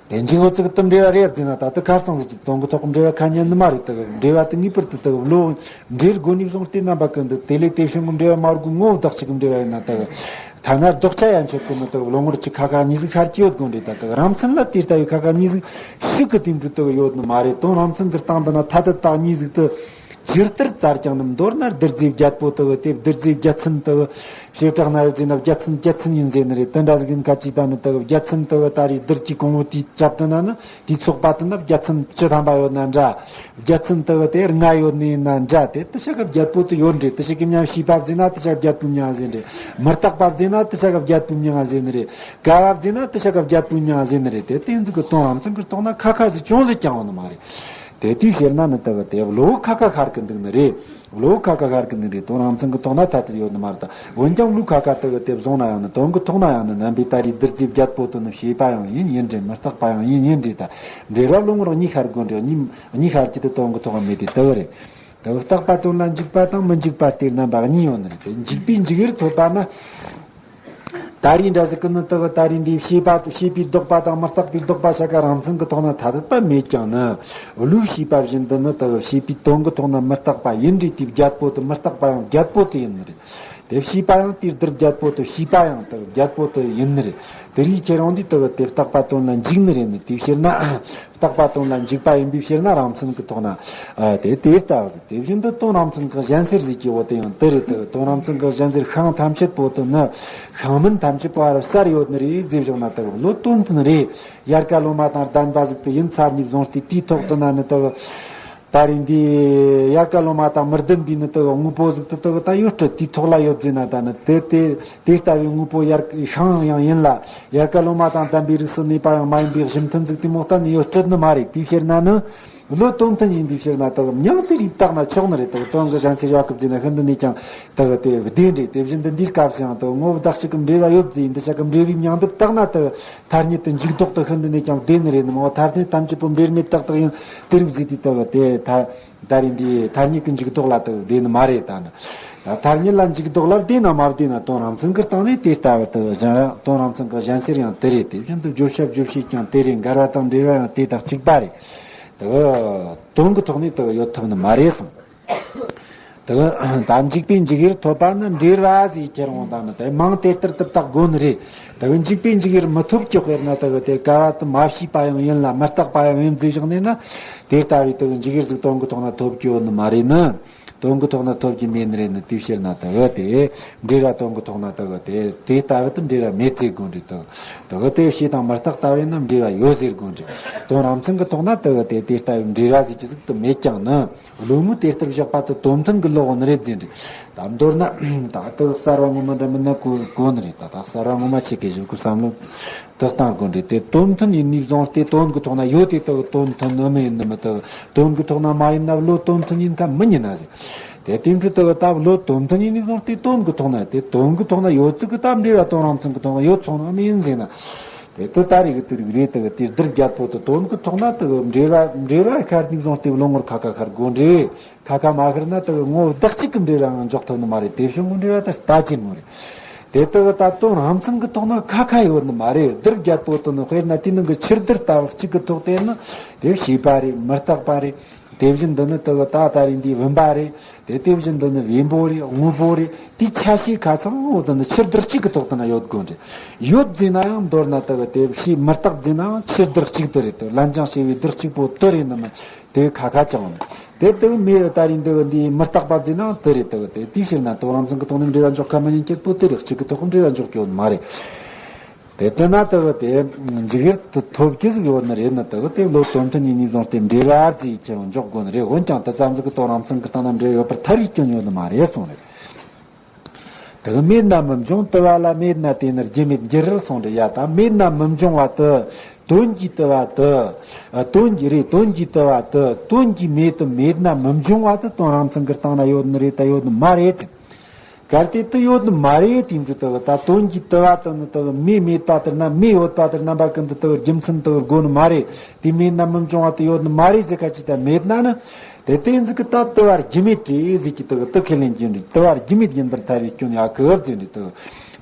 དེ་འཇུག་འོ་ཙིག་དུ་འབྲེལ་བ་རེད་ཟེར་ན་ད་དུ་ཁ་སང་ཟིག་གི་དོན་གྱི་ཐོག་འབྲེལ་བ་ཁ་ཉན་ནི་མ་རེད། དུ་འབྲེལ་བ་དུ་ངེས་པར་དུ་དུ་བློ་འབྲེལ་དགོས་ནས་བཟུང་སྟེ་རྣམ་པ་ཀུན་ཏུ་དེ་ལས་དེ་བྱུང་གི་འབྲེལ་བ་མ་དགོས། ངོ་བོ་བདག་གཅིག་གི་འབྲེལ་བ་ཡིན་ན་དུ་ཐ་ན་ལྡོག་ཆ་ཡན་ཆོད་ཀྱི་ནི་དུ་བློ་ངོར་གཅིག་ཁ་ཁ་གཉིས་ཟིག་ཤར་གྱི་ཡོད་དགོས་འདྲེ། ད་དུ་རང་མཚན་ལ་དེ་ལྟ་བུའི་ཁ་ཁ་གཉིས་ཟིག་ཤུགས་ཀྱི་དེ་འདྲ་དུ་ཡོད་ནི་མ་རེད། དོན་རང་མཚན་གྱི་སྟེང་དུ་ན་ཐ་དད་པ་གཉིས་ཟིག་དུ། ཇི་ལྟར་བཙལ་ཀྱང་ནི་མདོར་ན་རྡུལ་རྫས་བརྒྱད་པོ་དུ་བ་དེ་རྡུལ་རྫས་བརྒྱད་ཚན་དུ་བ། བྱེ་བྲག་ན་ཡོད་ཟེར་ན་བརྒྱད་ཚན་བརྒྱད་ཚན་ཡིན་ཟེར་ནི་རེད། དེ་འདྲ་ཟིག་ཡིན་ཁ་ཅིག་ད་ནི་དུ་བ་བརྒྱད་ཚན་དུ་བ་ད་རེས་རྡུལ་གྱི་གོང་བུ་དེའི་ཚབ་ཏུ་ན་ནི་དེའི་ཚོགས་པ་དུ་ན་བརྒྱད་ཚན་བཅུ་ཐམ་པ་ཡོད་ན་འདྲ། བརྒྱད་ཚན་དུ་བ་དེ་ལྔ་ཡོད་ནི་ཡིན་ན་འདྲ། དེ་དུ་ཞག་གི་བརྒྱད་པོ་དུ་ཡོད་འདྲེ། དུ་ཞག་གི་མཉམ་བྱས་པ་ཟེར་ན་དུ་ཞག་བརྒྱད་པོའི་མྱིང་ཟེར་འདྲེ། མི་རྟག་པ་ཟེར་ན་དུ་ཞག་གི་བརྒྱད་པོའི་མྱིང་ཟེར་ནི་རེད། ཀ་བ་ཟེར་ན་དུ་ཞག་གི་བརྒྱད་པོའི་མྱིང་ཟེར་ནི་རེད། དེ་དེ་ཟིག་གི་དོན་རང་མཚན་གྱི་ཐོག་ན་ཁ་ཁ་ཟིག་ཅུང་ཟིག་ཀྱང་ཡོད་ནི་མ་རེད། དེ་དུས་ཟེར་ན་ནི་དུ་བ་དེ་བློ་ཁ་ཁ་ཤར་གི་འདུག་ནི་རེད། བློ་ཁ་ཁ་ཤར་གི་འདུག་རེད། དོན་རང་མཚན་གི་ཐོག་ན་ཐ་དད་ཡོད་ནི་མ་རེད། ད་འོན་ཀྱང་བློ་ཁ་ཁ་དུ་བ་དེ་བཟུང་ན་ཡང་ནི་དོན་གི་ཐོག་ན་ཡང་ནི་རྣམ་པའི་ད་རེས་རྡུལ་རྫས་བརྒྱད་པོ་དུ་ནི་བྱས་པ་ཡང་ཡིན་ཡིན་རེད། མི་རྟག་པ་ཡང་ཡིན་ཡིན་རེད། ད་འབྲེལ་བ་བློ་ངོར་གཉིས་ཤར་དགོས་འདྲེ། གཉིས་གཉིས་ཤར་གྱི་དུ་དོན་གི་ཐོག་མེད་དེ་དུ་བ་རེད། དུ་བ་རྟག་པ་དོན་ལ་འཇུག་པ་དང་མི་འཇུག་པ་སྟེ་རྣམ་པ་གཉིས་ཡོད་ནི་རེད། དེ་འཇུག་པའི་འཇུག་ཡུལ་ཐོབ་པ་ན། ད་རེས་འདྲ་ཟིག་གི་ནི་དུ་བ་ད་རེས་འདིའི་བྱས་པ་བྱས་པའི་ལྡོག་པ་དང་མི་རྟག་པའི་ལྡོག་པ་ཤ་ཁ་རང་མཚན་གྱི་ཐོག་ན་ཐ་དད་པ་མེད་ཀྱང་ནི། བློས་བྱས་པ་བཞིན་དུ་ནི་དུ་བ་བྱས་པའི་དོན་གྱི་ཐོག་ན་མི་རྟག་པ་ཡིན་རེད། དེའི་བརྒྱད་པོ་དུ་མི་རྟག་པ་ཡང་བརྒྱད་པོ་དུ་ཡིན་ནི་རེད། དེ་བྱས་པ་ཡང་དེའི་རྡུལ་བརྒྱད་པོ་དུ་བྱས་པ་ཡང་དུ་བ་བརྒྱད་པོ་དུ་ཡིན་ནི་རེད། དེ་རིགས་ཁྱེད་རང་འདིས་དུ་བ་དེ་རྟག་པ་དོན་ལ་འཇུག་ནི་རེད་ནི། དེའི་ཕྱིར་ན། རྟག་པ་དོན་ལ་འཇུག་པ་ཡིན་པའི་ཕྱིར་ན་རང་མཚན་གྱི་ཐོག་ན། ཨ་དེ་དེ་ལྟ་བུ་ཟིག་དེ་བཞིན་དུ་དོན་རང་མཚན་གྱི་གཞན་སེལ་ཟིག་གི་འོ་དེ་ཡང་དེ་རེད། དུ་དོན་རང་མཚན་གྱི་གཞན་སེལ་ཤིང་ཐམས་ཅད་པོ་དུ་ནི་ཤིང་མིན་ཐམས་ཅད་པོ་བར་གསལ་ཡོད་ནི་རེད་ཟེར་བཞག་ན་དུ་བློ་དོན་མཐུན་རེད། ཡལ་ག་ལོ་མ་དང་ལྡན་པ་ཟིག་དུ་ཡིན་ཚར་ནས་བཟུང་སྟེ་དེའི་ཐོག་ཏུ་ན་ནི་དུ་ད་རེས་འདི་ཡལ་ག་ལོ་མ་དང་མི་ལྡན་པའི་ནི་དུ་དངོས་པོ་ཟིག་དུ་དུ་ད་ཡོད་སྲིད་དེའི་ཐོག་ལ་ཡོད་ཟེར་ན་ད་ནི་དེ་དེ་དེ་ལྟ་བུའི་དངོས་པོ་ཡལ་ཤིང་ཡང་ཡིན་ལ། ཡལ་ག་ལོ་མ་དང་ལྡན་པའི་རིགས་སུ་གནས་པ་ཡང་མ་ཡིན་པའི་གཞི་མཐུན་ཟིག་དེ་མོ་གཏན་ནས་ཡོད་སྲིད་ནི་མ་རེད། དེའི་ཕྱིར་ན་ནི་བློ་དོན་མཐུན་ཡིན་པའི་ཕྱིར་ན་དག་མྱང་དེ་རིགས་བཏགས་ན་ཆོག་ནི་རེད། དག་དོན་གྱི་གཞན་སེལ་ཡོད་སྐབས་ཀྱི་ནི་ཤིན་ཏུ་ནས་ཀྱང་དག་དེ་བདེན་རེད། དེ་བཞིན་དུ་འདིའི་སྐབས་སུ་ཡང་དག་ངོ་བོ་བདག་གཅིག་གི་འབྲེལ་བ་ཡོད་ཟེར་ཡིན་འདི་ཆ་གི་འབྲེལ་བའི་མྱང་འདི་བཏགས་ན་དག་ཐ་སྙད་དུ་འཇུག་ལྡོག་ཏུ་ཤིན་ཏུ་ནས་ཀྱང་བདེན་ནི་རེད། ནི་མོ་ཐ་སྙད་ཐམས་ཅད་པོ་འབྲེལ་མེད་རྟག་ཐག་ཡིན་དེ་རིགས་ཟིག་དེ་དག་དེ་ཐ། ད་རེས་འདི་ཐ་སྙད་ཀྱི་འཇུག་ལྡོག་ལ་དག་བདེན་ནི་མ་རེད། ད་ནི་ད་ཐ་སྙད་ལ་འཇུག་ལྡོག་ལ་བདེན་ན་མ་བདེན་ན་དོན་རང་མཚན་གྱི་སྟེང་ནས་དེ་ལྟ་བུ་དུ་གཞན་དོན་རང་མཚན་གྱི་གཞན་སེལ་ཡང་དེ་རེད། དེ་བཞིན་དུ་བརྗོད་བྱ་རྗོད་བྱེད་ཀྱང་དེ་རེད། འགལ་བ་དང་འབྲེལ་བ་ཡང་དེ་དང་གཅིག་པ་རེད། དུ་དོན་གྱི་ཐོག་ནས་དུ་ཡོད་ཐུབ་ནི་མ་རེད་གསུངས། དུ་ད་འཇུག་པའི་འཇུག་ཡུལ་ཐོབ་པ་ནི་འབྲེལ་བ་ཟེར་ཁྱེར་འོང་དང་ནི་དེ་མིང་དེ་ལྟར་དུ་བཏགས་དགོས་ནི་རེད། དུ་འཇུག་པའི་འཇུག་ཡུལ་མི་ཐོབ་ཀྱི་དཔེར་ན་དུ་དེ་ག་བ་དུ་མ་བྱས་པ་ཡང་ཡིན་ལ་མི་རྟག་པ་ཡང་ཡིན་ཟེར་བཞག་ནས་ན། དེ་ལྟ་བུའི་དུ་འཇུག་ཡུལ་ཟིག་དོན་གྱི་ཐོག་ན་ཐོབ་ཀྱི་ཡོད་ནི་མ་རེད་ནི། དོན་གྱི་ཐོག་ན་ཐོབ་ཀྱི་མེད་ནི་རེད་ནི། དེའི་ཕྱིར་ན་དུ་དེ་འབྲེལ་བ་དོན་གྱི་ཐོག་ན་དུ་དེ་དེ་ལྟ་བུ་དུ་འབྲེལ་བ་མེད་ཟེར་དགོས་འདྲི། དུ་དུ་དེ་བྱས་དང་མི་རྟག་ལྟ་བུ་ཡིན་ན་འབྲེལ་བ་ཡོད་ཟེར་དགོས་འདྲི། དོན་རང་མཚན་གྱི་ཐོག་ན་དུ་དེ་དེ་ལྟ་བུའི་འབྲེལ་བ་ཟེར་གྱི་ཟིག་དུ་མེད་ཀྱང་ནི། བློ་ངོར་དེ་ལྟར་བཞག་པ་དུ་དོན་མཐུན་གྱི་ལོག་ནི་རེད་ཟེར་འདྲི། ད་མདོར་ན་ད་དུ་གསར་བ་ངོ་མ་འདྲ་མིན་ན་གོ་གོ་ནི་རེད། ད་ད་གསར་བ་ངོ་མ་ཆེ་གེ་བཞག་གི་བསམ་བློ། དག་སྟངས་དགོས་འདྲི། དེ་དོན་མཐུན་ཡིན་ནས་བཟུང་སྟེ་དོན་གྱི་ཐོག་ན་ཡོད་དེ་དག་དོན་མཐུན་ནི་མི་ཡིན་ནི་མི་དག་དོན་གྱི་ཐོག་ན་མ་ཡིན་ན་བློ་དོན་མཐུན་ཡིན་ཁ་མི་ཉན་ན་ཟེར། དེ་དེ་འཕྲོ་དག་ད་བློ་དོན་མཐུན་ཡིན་ནས་བཟུང་སྟེ་དོན་གྱི་ཐོག་ན་དེ་དོན་གྱི་ཐོག་ན་ཡོད་ཚིག་གི་ད་འབྲེལ་བ་དོན་རང་མཚན་གྱི་ཐོག་ན་ཡོད་སོང་ནི་མི་ཡིན་ཟེར་ན། དེ་དུ་ད་རེས་ཀྱི་དེ་རིགས་རེད། དག་དེ་རྡུལ་རྒྱལ་པོ་དུ་དོན་གྱི་ཐོག་ན་དག་འབྲེལ་བ་འབྲེལ་བ་ཤར་ནས་བཟུང་སྟེ་བློ་ངོར་ཁ་ཁ་ཤར་དགོས་འདྲི། ཁ་ཁ་མ་ཤར་ན་དག་ངོ་བོ་བདག་གཅིག་གི་འབྲེལ་བའང་འཇོག་ཐུབ་ནི་མ་རེད། དེ་བྱུང་གི་འབྲེལ་བ་དེ་ལྟ་ཅི་མོ་རེད། དེ་ལྟ་བུ་ད་དོན་རང་མཚན་གྱི་ཐོག་ན་ཁ་ཁ་ཡོད་ནི་མ་རེད། རྡུལ་རྒྱལ་པོ་དེ་ནི་དཔེར་ན་དེའི་ནང་གི་ཆུ་རྡུལ་ལྟ་བུ་གཅིག་གི་ཐོག་དེ་ནི་དེ་ཤེས་པ་རེད། མི་རྟག་པ་རེད། དེ་བཞིན་དུ་ནི་ལྟ་བུ་ད་ད་རིང་འདིའི་བུམ་པ་རེད། དེ་དེ་བཞིན་དུ་ནི་བེམ་པོ་རེད། དངོས་པོ་རེད། དེའི་ཆ་ཤས་ཁ་ཚང་འོ་དེ་ནི་ཆུ་རྡུལ་གཅིག་གི་ཐོག་དེ་ན་ཡོད་དགོས་རེད། ཡོད་ཟེར་ན་ཡང་མདོར་ན་ལྟ་བུ་དེ་ཤེས་མི་རྟག་ཟེར་ན་ཡང་ཆུ་རྡུལ་གཅིག་དེ་རེད། དེ་ལན་ཅང་ཤེས་པའི་རྡུལ་གཅིག་པོ་དེ་རེད་ནི་མིན། དེ་ཁ་ཁ་ཅང་མིན། དེ་ལྟ་བུ་མེ་ད་རིང་འདི་འདི་མི་རྟག་པ་ཟེར་ན་དེ་རེད། ལྟ་བུ་དེ་དེའི་ཕྱིར་ན་དོན་རང་མཚན་གྱི་ཐོག་ནས་འབྲེལ་བ་འཇོག་ཁ་མི་ཉན་སྐྱེད་པོ་དེ་རེད། གཅིག་གི་ཐོག་འབྲེལ་བ་འཇོག་རྒྱུ་མ་རེད། དེ་ལྟ་ན་ལྟ་བུ་དེ་འཇིག་ཡུལ་དུ་ཐོབ་རྒྱུ་ཟིག་ཡོད་ནི་རེད་ནི། ལྟ་བུ་དེ་བློ་དོན་མཐུན་ཡིན་ནས་བཟུང་སྟེ་འབྲེལ་བ་རྩིས་ཁྱེར་འཇོག་དགོས་ནི་རེད། འོན་ཀྱང་དེ་ཙམ་ཟིག་གི་དོན་རང་མཚན་གྱི་སྟེང་ན་འབྲེལ་ཡོད་པར་ཐལ་བའི་སྐྱོན་ཡོད་ནི་མ་རེད་གསུངས་རེད། དེ་གི་མེད་ན་མི་འབྱུང་དུ་བ་ལ། མེད་ན་དེ་ནི་རྒྱུ་མེད་འགྱུར་རོ་གསུངས་རེད་ཡ། ད་མེད་ན་མི་འབྱུང་བ་དེ་དོན་གྱིས་དུ་བ་དེ། ཨ། དོན་གྱིས་རེད། དོན་གྱིས་དུ་བ་དེ་དོན་གྱིས་མེད་དུ་མེད་ན་མི་འབྱུང་བ་དེ་དོན་རང་མཚན་གྱི་སྟེང་ན་ཡོད་ནི་རེད་ད་ཡོད་ནི་མ་རེད་ཟེར། གལ་ཏེ་དེ་ཡོད་ནི་མ་རེད། དེ་འདྲ་དེ་ད་དོན་གྱིས་དུ་བ་དེ་ནི་དེ་མེ་མེད་པ་དེར་ན་མེ་ཡོད་པ་དེར་རྣམ་པ་ཀུན་ཏུ་དེ་རྒྱུ་མཚན་དེ་དགོས་ནི་མ་རེད། དེ་མེད་ན་མི་འབྱུང་བ་དེ་ཡོད་ནི་མ་རེད་ཟེར་ཁ་ཅིག་ད་མེད་ན་ནི། དེ་དེ་ཟིག་གི་ད་དུ་བ་རྒྱུ་མེད་རེད་ཟིག་གི་དུ་གི་དུ་ཁས་ལེན་གྱི་འདུག་དུ་བ་རྒྱུ་མེད་ཡིན་པར་ཐལ་བའི་སྐྱོན་ཡ་གི་ཟེར་འདུག་དུ་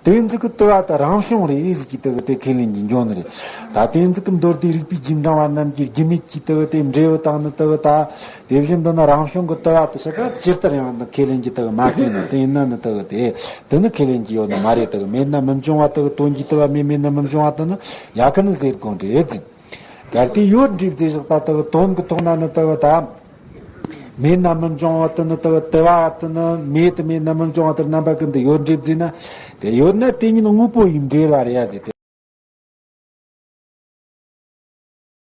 དེ་ཟིག་གི་དུ་བ་ད་རང་བྱུང་རེད་ཟིག་གི་དུ་གི་དེ་ཁས་ལེན་གྱི་འཇོག་ནི་རེད། ད་དེ་ཟིག་གི་མདོར་བསྡུས་རིགས་པའི་རྗེས་འབྲང་བ་རྣམས་ཀྱིས་རྒྱུ་མེད་ཀྱི་དུ་གི་དེ་འབྲས་བུ་དང་ནི་དུ་གི་ད་དེ་བཞིན་དུ་ནི་རང་བྱུང་གི་དུ་བ་དུ་ཞིག་ག་ཇི་ལྟར་ཡང་ནི་ཁས་ལེན་གྱི་དུ་གི་མ་ཁས་ནི་དེ་ཡིན་ན་ནི་དུ་གི་དེ་དེ་ནི་ཁས་ལེན་གྱི་ཡོད་ནི་མ་རེད། དུ་གི་མེད་ན་མི་འབྱུང་བ་དུ་གི་དོན་གྱིས་དུ་བ་མེ་མེད་ན་མི་འབྱུང་བ་དུ་ནི་ཡ་གི་ནི་ཟེར་དགོས་རེད་ཟིག་གལ་ཏེ་ཡོད་འདྲེས་ཟེར་བཞག་པ་དག་དོན་གྱི་ཐོག་ན་ནི་དག་ད། མེད་ན་མི་འབྱུང་བ་དེ་ནི་དག་དུ་བ་དེ་ནི་མེད་དུ་མེད་ན་མི་འབྱུང་བ་དེར་རྣམ་པ་ཀུན་ཏུ་ཡོད་འདྲེས་ཟེར་ན། དེ་ཡོད་ན་དེ་ཉིད་དངོས་པོ་ཡིན་འབྲེལ་བ་རེད་ཡ་ཟེར་ཏེ།